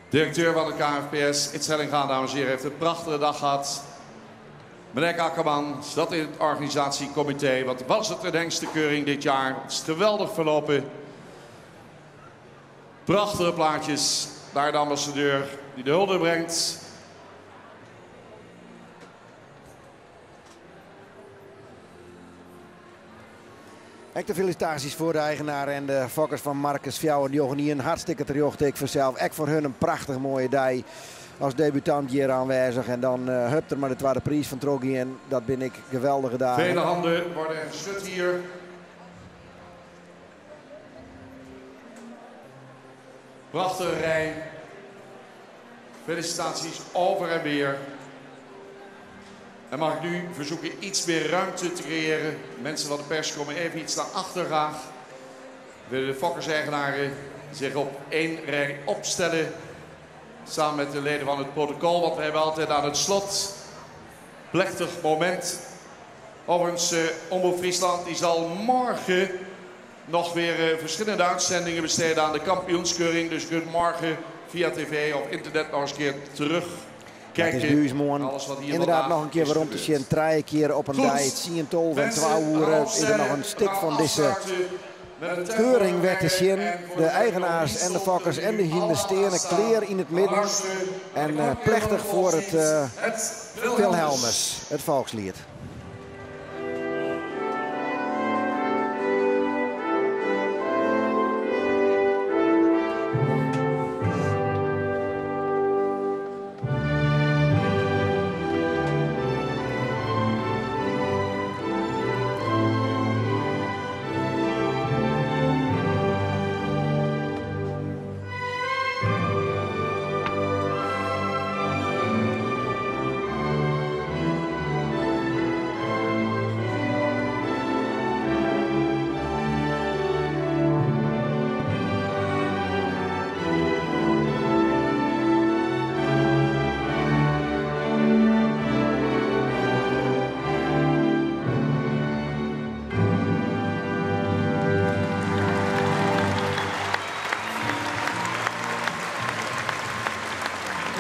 Directeur van de KFPS, Ids Hellinga, dames en heren, heeft een prachtige dag gehad. Meneer Akkerman zat in het organisatiecomité. Wat was het een hengstenkeuring dit jaar. Het is geweldig verlopen. Prachtige plaatjes. Daar de ambassadeur die de hulde brengt. Ek de felicitaties voor de eigenaar en de fokkers van Marcus Fjouwer. Die jongen hier een hartstikke terjocht ik vanzelf. Ek voor hun een prachtig mooie dag als debutant hier aanwezig. En dan hupt er maar de tweede prijs van Troggi en dat ben ik geweldige dagen. Vele handen worden geschud hier. Prachtige rij. Felicitaties over en weer. En mag ik nu verzoeken iets meer ruimte te creëren. Mensen van de pers komen even iets naar achter graag. Willen de fokkers-eigenaren zich op één rij opstellen. Samen met de leden van het protocol. Want we hebben altijd aan het slot plechtig moment. Overigens, eh, Omroep Friesland die zal morgen nog weer eh, verschillende uitzendingen besteden aan de kampioenskeuring. Dus je kunt morgen via tv of internet nog eens een keer terugkijken. Het is nu moarn Alles wat hier inderdaad vandaag noch in kear is werom te gebeurd. sjen. Trije kear op in Goed. dei, 10, 12 en Mensen, 12 we oere gaan is der noch in stik fan dizze afsluiten met het tempo keuring wer te sjen. en voor De de eigenaars en de fokkers en de hynders steane klear yn it midden. En eh, plechtich foar it eh, Het Wilhelmus, it folksliet.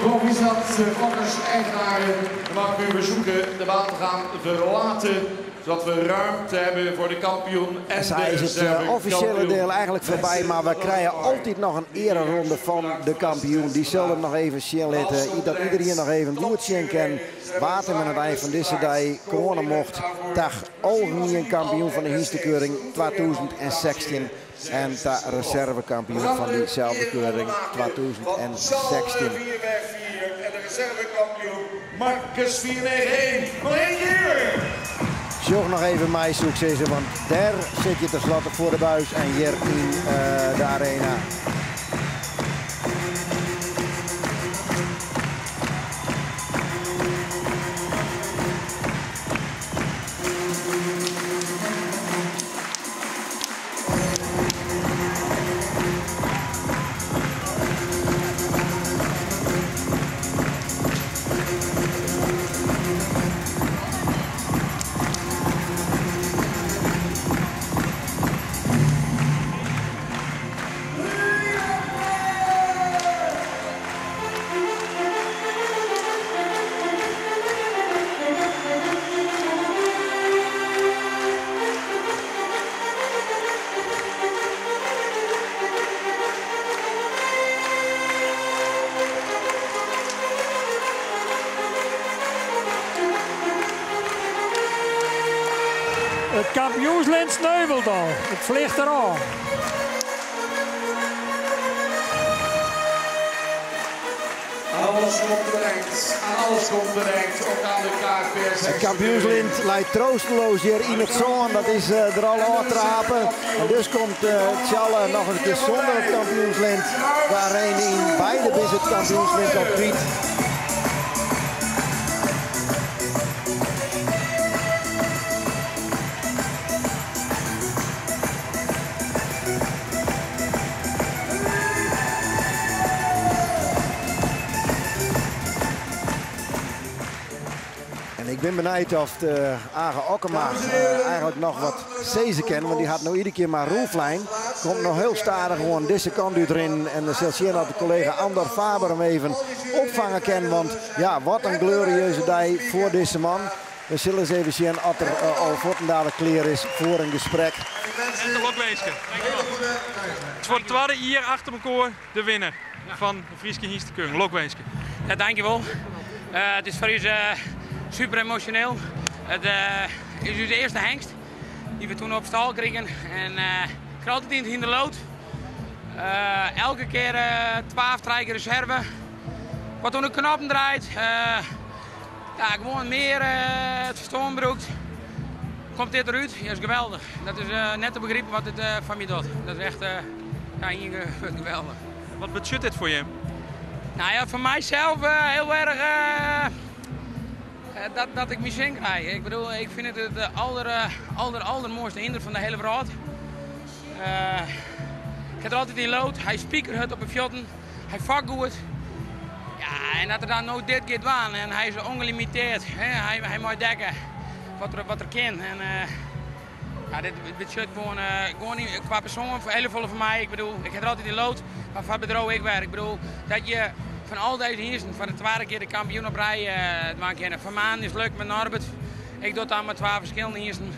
Proficiat, eh, fokkers, eigenaren. Dan mag ik u verzoeken de baan te gaan verlaten. Zodat we ruimte hebben voor de kampioen en Sa de is it eh, reserve offisjele kampioen. diel eigentlik foarby, mar wy krije altyd noch in eareronde fan de kampioen. Dy sil him noch even sjen litte, dat iderien noch even goed sjen kin wa't him oan it ein fan dizze dei kroane mocht ta algemien kampioen fan de hynstekeuring 2016 en ta reservekampioen fan dyselde keuring 2016. 4 bij 4 en de reservekampioen Marcus 491. Nog één keer! Sjoch noch even mei, soe ik sizze, want dêr sitte je tenslotte foar de buis en hjir yn eh, de arena. It kampioenslint sneuvelt al. It fljocht derôf. Alles komt terecht. Alles komt terecht. Ook aan de KVS. It kampioenslint leit troasteloas hjir yn it sân. Dat is eh, der al ôftrape. En dus komt eh Tsjalle noch in kear sûnder it kampioenslint de arena yn. Beide binne it kampioenslint al kwyt. En ik bin benijd oft eh Age Okkema eh, eigentlik noch wat sizze kin. Want dy hat no iedere kear mar rûnflein. Komt noch hiel stadich gewoan dizze kant útrinnen. En dan sil sjen oft de kollega Andor Faber him even opfange kin. Want ja, wat in glorieuze dei foar dizze man. We sille ris even sjen oft er eh, al fuortendaliks klear is foar in gesprek. En de lokwinske. It is foar it twadde jier achter elkoar de winner fan de Fryske Hynstekeuring. Lokwinske. Ja, dankjewol. Eh, it is foar ús eh, super emosjoneel. It eh, is ús earste hengst dy't we doe op stâl krigen. En eh, ik ha altyd yn it hynder leaud. Eh, elke kear eh 12, trije kear reserve. Wat oan de knoppen draait. Eh, ja, gewoan mear eh, it ferstân brûkt. Komt dit derút? Ja, is geweldich. Dat is eh, net te begripen wat dit eh, foar my docht. Dat is echt eh, ja, ien geweldich. Wat betsjut dit foar jim? Nou ja, foar mysels eh, hiel erch eh, eh, dat ik myn sin krij. Ik bedoel, ik fyn it it alder, eh, alder, aldermoaiste hynder fan de hiele wrâld. Eh, ik ha der altyd yn leaud. Hy spikerhurd op 'e fuotten. Hy fokt goed. Ja, en dat er dan no dit giet dwaan en hy is ûngelimitearre. Hè? Hy, hy mei dekke. wat er, wat er kin. En ja, dit betsjut gewoan, gewoan kwa persoan hiel folle foar my. Ik bedoel, ik ha der altyd yn leaud, mar foar it bedriuw ek wer. Ik bedoel, dat je fan al dizze hynsten foar de twadde kear de kampioen op rij dwaan kinne. Van Maan is lukt mei Norbert. Ik doch dat mei twa ferskillende hynsten.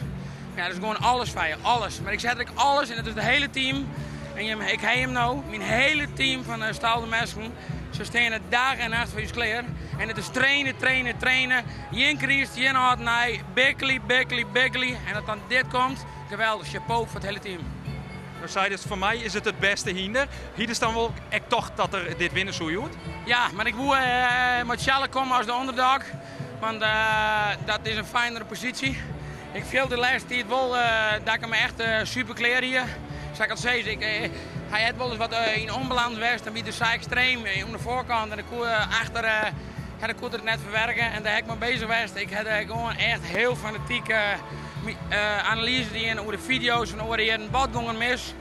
Ja, dat is gewoan alles foar je, alles. Mar ik set der ek alles en it is it hiele team. En jim, ik ha jim no, myn hiele team fan Stal de Mesken. Se steane dag en nacht foar ús klear. En it is traine, traine, traine. Gjin kryst, gjin âld en nij. Bikkelje, bikkelje, bikkelje. En dat dan dit komt, geweldich. Chapeau foar it hiele team. No seidest, foar my is it it bêste hynder. Hiest dan wol ek tocht dat er dit winne soe hjoed? Ja, mar ik woe mei Tsjalle komme as de underdog. Want dat is in fijnere posysje. Ik fiel de lêste tiid wol dat ik him echt super klear hie. Sa ik al sis, ik, hy hat wolris wat yn ûnbalâns west, dan wie er sa ekstreem oan de foarkant en dan koe achter ja, dan koe er it net ferwerke en dêr ha ik mei beuzich west. Ik ha gewoan echt hiel fanatyk analyze dien oer de fideo's fan oare jierren. Wat gong er mis?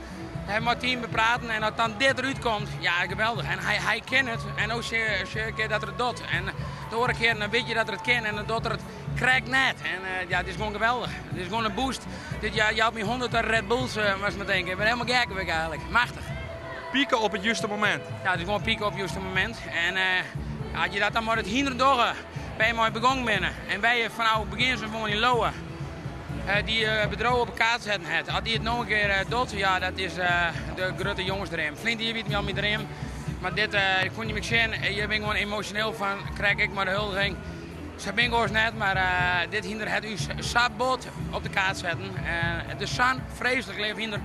Hy mei it team bepraten en as dan dit derút komt, ja, geweldich. En hy, hy kin it en no sjoch ik dat er it docht. En de oare kear dan wit je dat er it kin en dan docht er it krekt net. En ja, it is gewoan geweldich. It is gewoan in boost. Dit jout my 100 Red Bulls, moatst mar tinke. Ik bin hielendal gek wurd ik eigenlik. Machtich. Pieken op it juste momint. Ja, it is gewoan pieken op it juste momint. En as je dat dan mei it hynder dogge, wêr je mei begûn binne en wêr je fanôf it begjin sa gewoan yn leauwe, dy bedriuw op 'e kaart setten hat. As dy it no in kear docht, ja, dat is de grutte jongesdream. Ferline jier wie it al myn dream, mar dit, ik fûn jim ek sjen, hjir bin ik gewoan emosjoneel fan, krekt ek mei de huldiging. Sa bin ik oars net, mar dit hynder hat ús sa bot op de kaart setten. It is sa'n freeslik leaf hynder.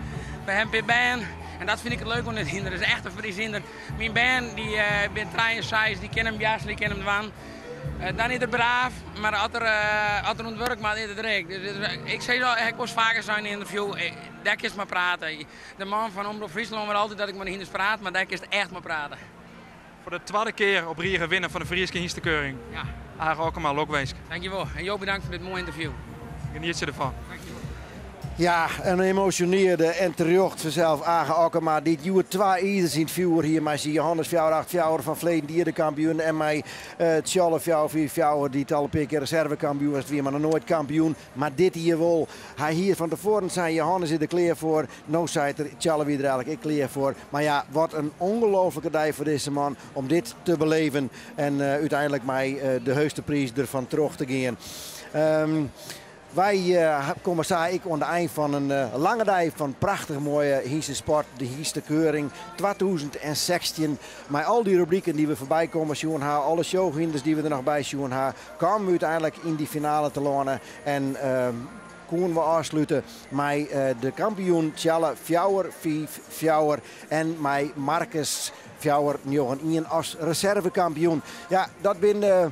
We hawwe in pear bern en dat fyn ik it leuk oan dit hynder. It is echt in Fries hynder. Myn bern dy binne trije en seis, dy kinne him jassen, dy kinne him dwaan. Dan is er braaf, mar as er, as er oan it wurk moat, is er der ek. Dus, ik sis al, ik wolris faker sein yn in ynterview, dêr kinst mei prate. De man fan Omrop Fryslân wol altyd dat ik mei de hynders praat, mar dêr kinst echt mei prate. Foar de twadde kear op rige winner fan de Fryske Hynstekeuring. Ja. Age Okkema, lokwinsk. Dankjewol. En jo bedankt foar dit moaie ynterview. Genietsje derfan. Dankjewol. Ja, in emosjonearde en terjocht fansels Age Okkema, dy't hjoed twa izers yn it fjoer hie mei syn Johannes 484 fan ferleden jier de kampioen en mei Tsjalle 454, dy't al in pear kear reservekampioen west wie, mar noch noait kampioen. Mar dit jier wol. Hy hie fan tefoaren sein, Johannes is der klear foar. No seit er, Tsjalle wie der eigenlik ek klear foar. Mar ja, wat in ongelooflike dei foar dizze man om dit te beleven en úteinlik mei de heechste priis derfan troch te gean. Wy komme sa ek oan de ein fan in lange dei fan prachtich moaie hynstesport, de Hynstekeuring 2016. Mei al dy rubriken dy't we foarby kommen sjoen ha, alle showhynders dy't we der noch by sjoen ha, kamen we úteinlik yn dy finale telâne en koenen we ôfslute mei de kampioen Tsjalle 4-5-4 en mei Marcus 4-9-1 as reservekampioen. Ja, dat binne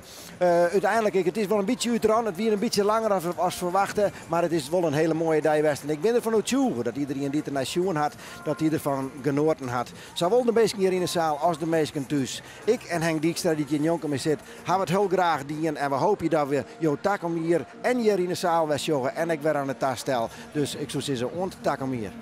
Uteinlik, it is wol in bytsje útrûn. It wie in bytsje langer as ferwachte, mar it is wol in hiele moaie dei west. En ik bin derfan oertsjûge dat iderien dy't der nei sjoen hat, dat dy derfan genoaten hat. Sawol de minsken hjir yn de saal as de minsken thús. Ik en Henk Dijkstra, dy't hjir njonken my sit, hawwe it hiel graach dien. En we hoopje dat we jo takom jier en hjir yn de saal wer sjogge en ek wer oan it tastel. Dus ik soe sizze, oant takom jier.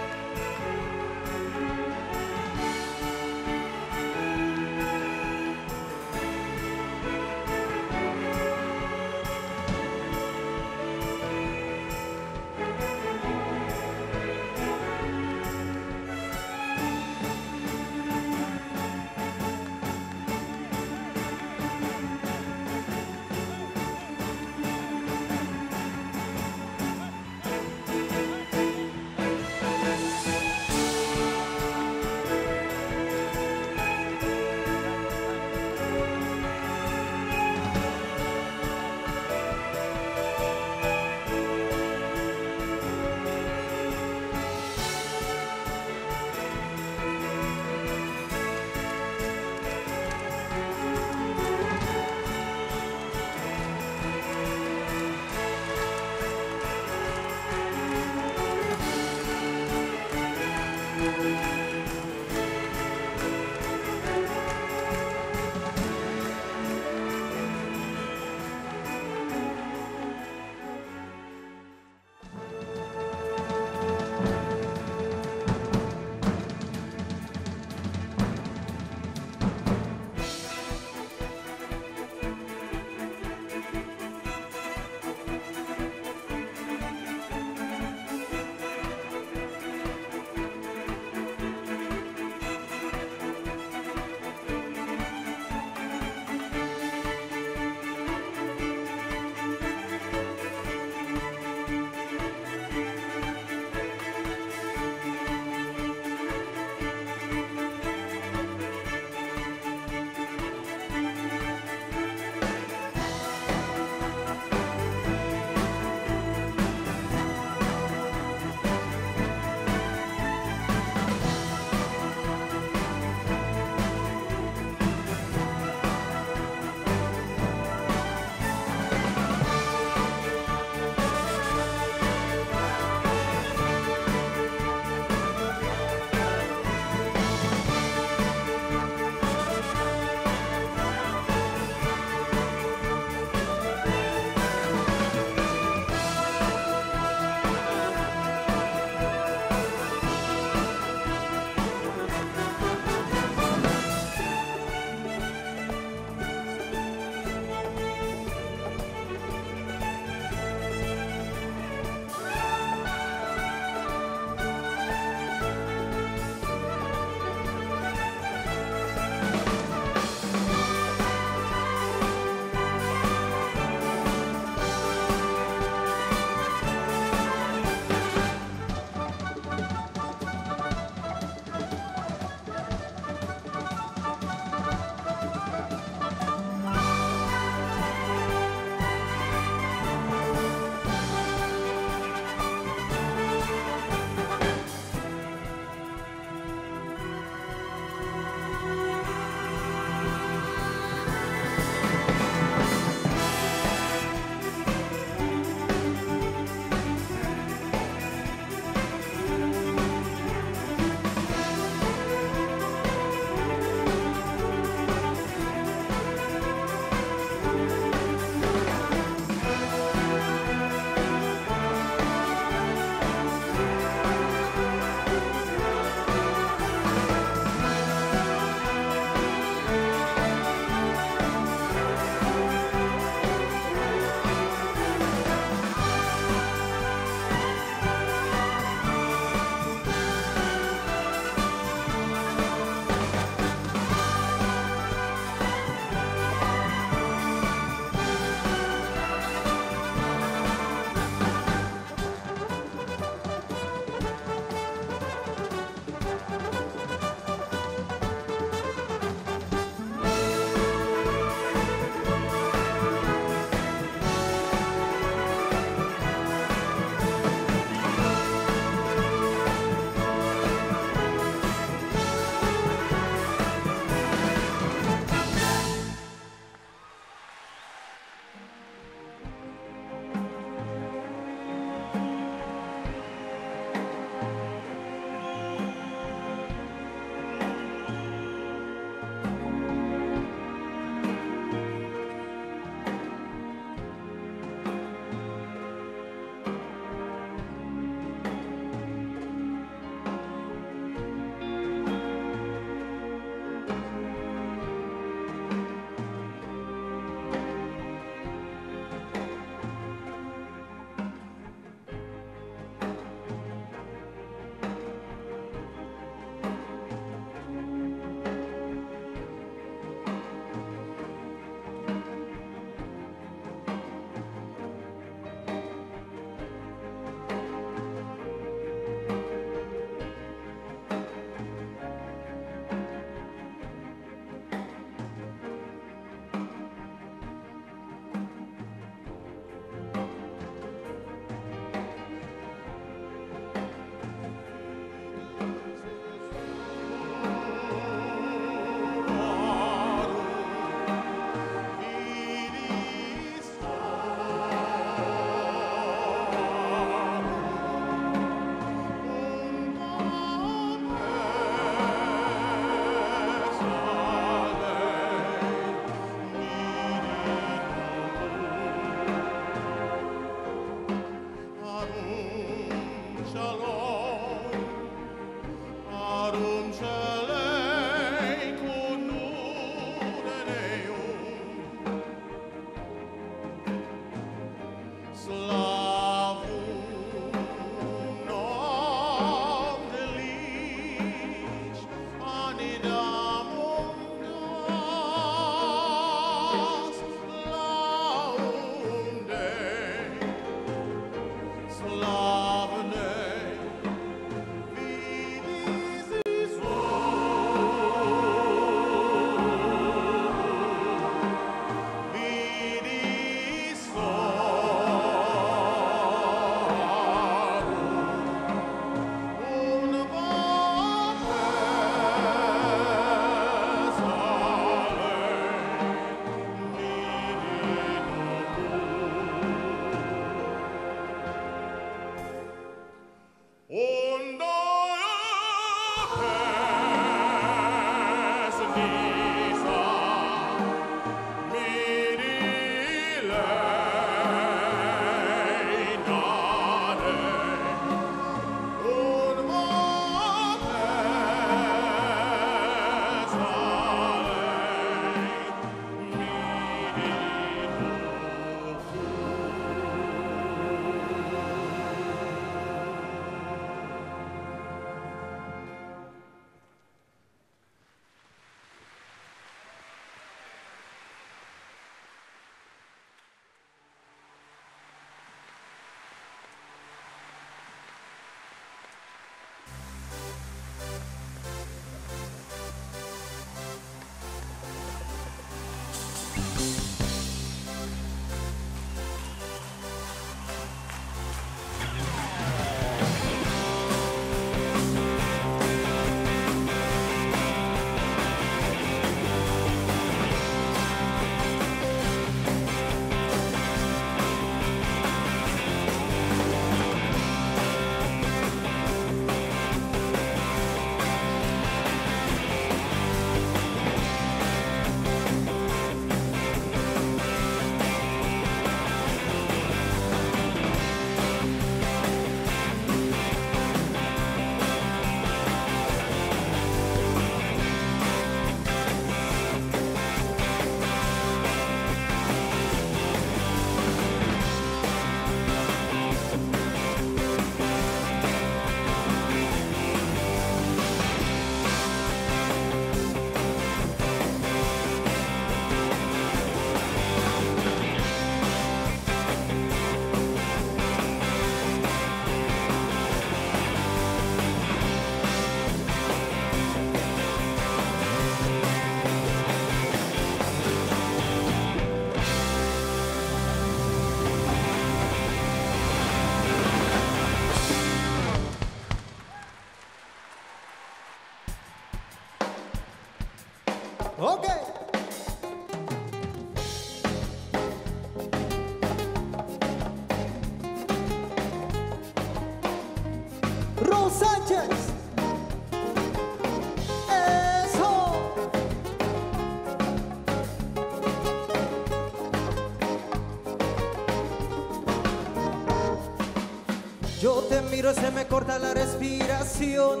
Yo te miro, se me corta la respiración.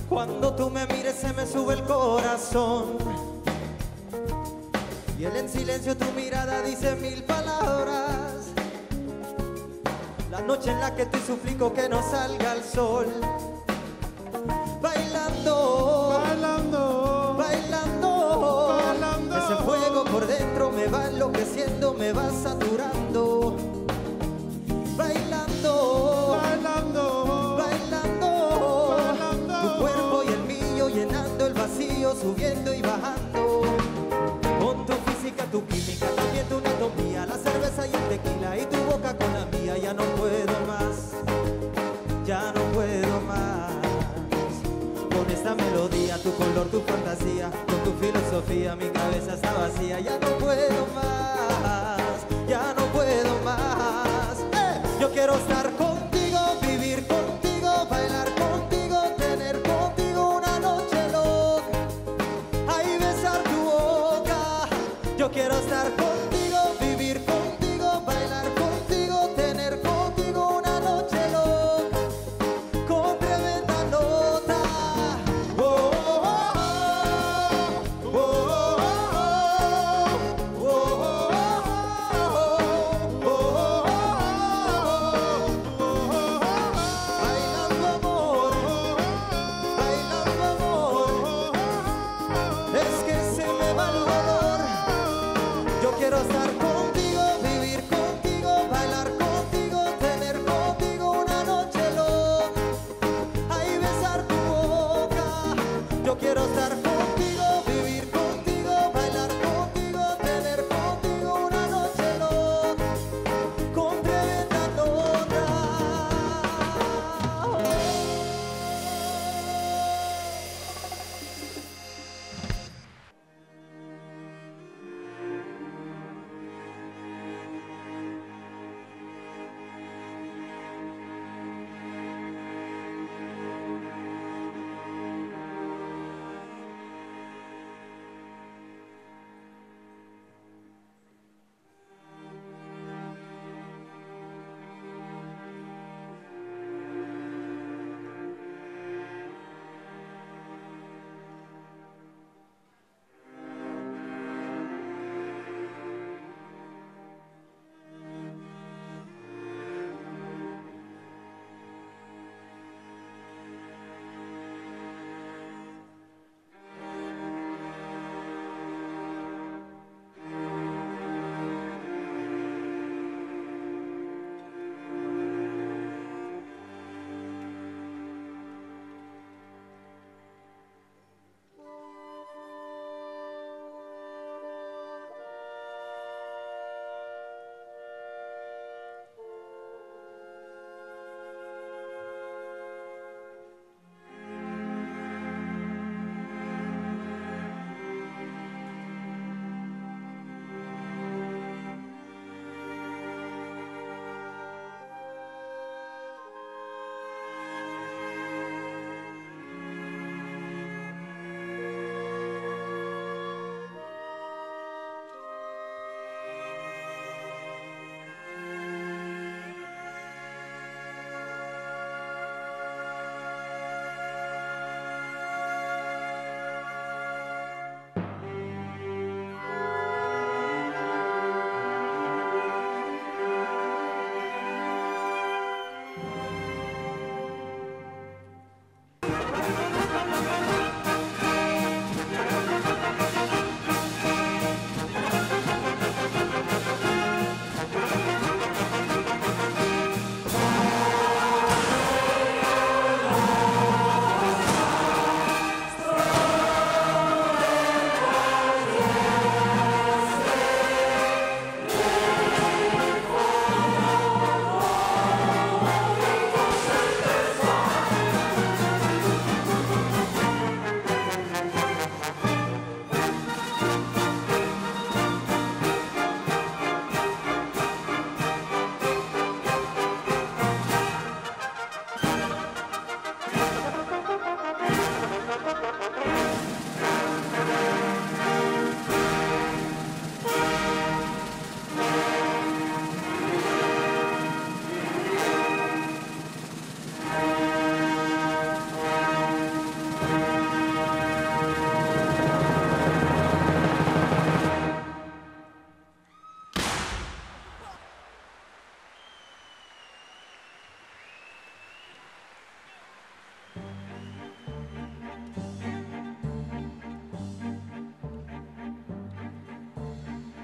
Cuando tú me mires, se me sube el corazón. Y él en silencio tu mirada dice mil palabras. La noche en la que te suplico que no salga el sol. Bailando, Bailando, bailando, Bailando. Ese fuego por dentro me va enloqueciendo, me va saturando. Bailando, bailando, bailando, Bailando. Tu cuerpo y el mío llenando el vacío, subiendo y bajando. Con tu física, tu química, también tu anatomía, la cerveza y el tequila y tu boca con la mía, ya no puedo más, ya no puedo más. Con esta melodía, tu color, tu fantasía, con tu filosofía, mi cabeza está vacía, ya no puedo más, ya no puedo más. ¡Eh! Yo quiero estar contigo, vivir contigo, bailar contigo, tener contigo una noche loca. Ay, besar tu boca. Yo quiero estar contigo, vivir contigo, bailar contigo, tener contigo una noche loca. Con tremenda nota. Oh, oh, oh, oh, oh, oh, oh, oh, oh, Bailando amor, bailando amor. Es que se me va el dolor. Yo quiero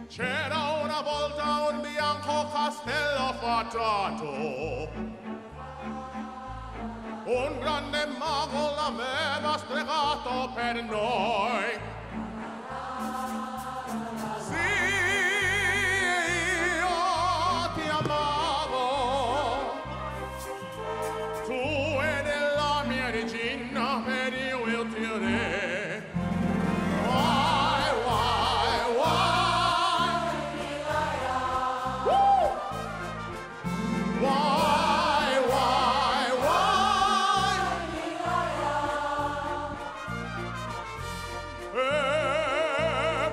C'era una volta un bianco castello fatato. Un grande mago l'aveva stregato per noi. Sì, io ti amavo. Tu eri la mia regina ed io il tuo re. Why, why, why? Woo! Why, why, why? E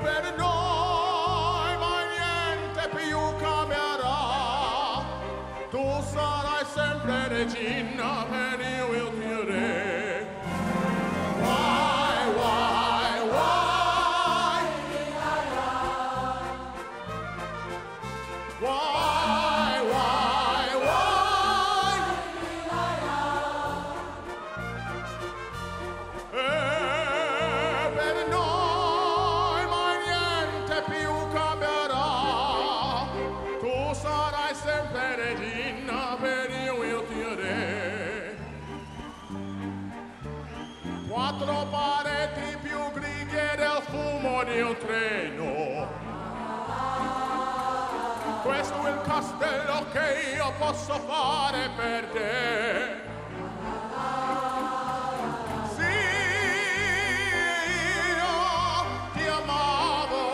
per noi mai niente più cambierà. Tu sarai sempre regina per io il tuo re. Why, why, why? Why, why, why? E per noi mai niente più cambierà. Tu sarai sempre regina per io il tuo re. Quattro pareti più grigie del fumo di un treno. Questo è il castello che io posso fare per te. Sì, io ti amavo.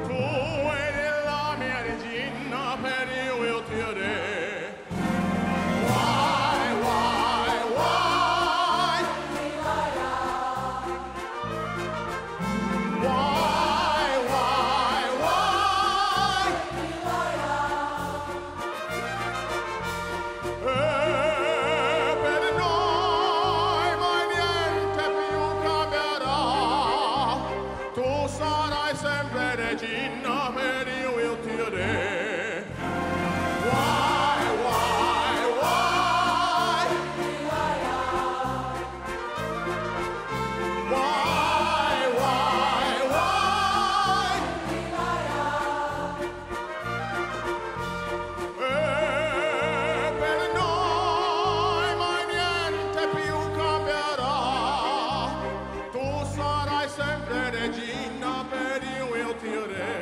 Tu eri la mia regina per io il tuo re. Why, why, why? Why, why, why? E per noi mai niente più cambierà. Tu sarai sempre regina per io il tuo re. Why, why, why? Why, why, why? E per noi mai niente più cambierà. Tu sarai sempre regina per io il tuo re.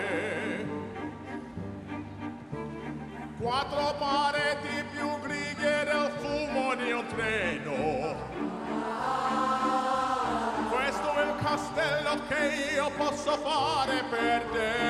Quattro pareti più grigie del fumo di un treno. Questo è il castello che io posso fare per te.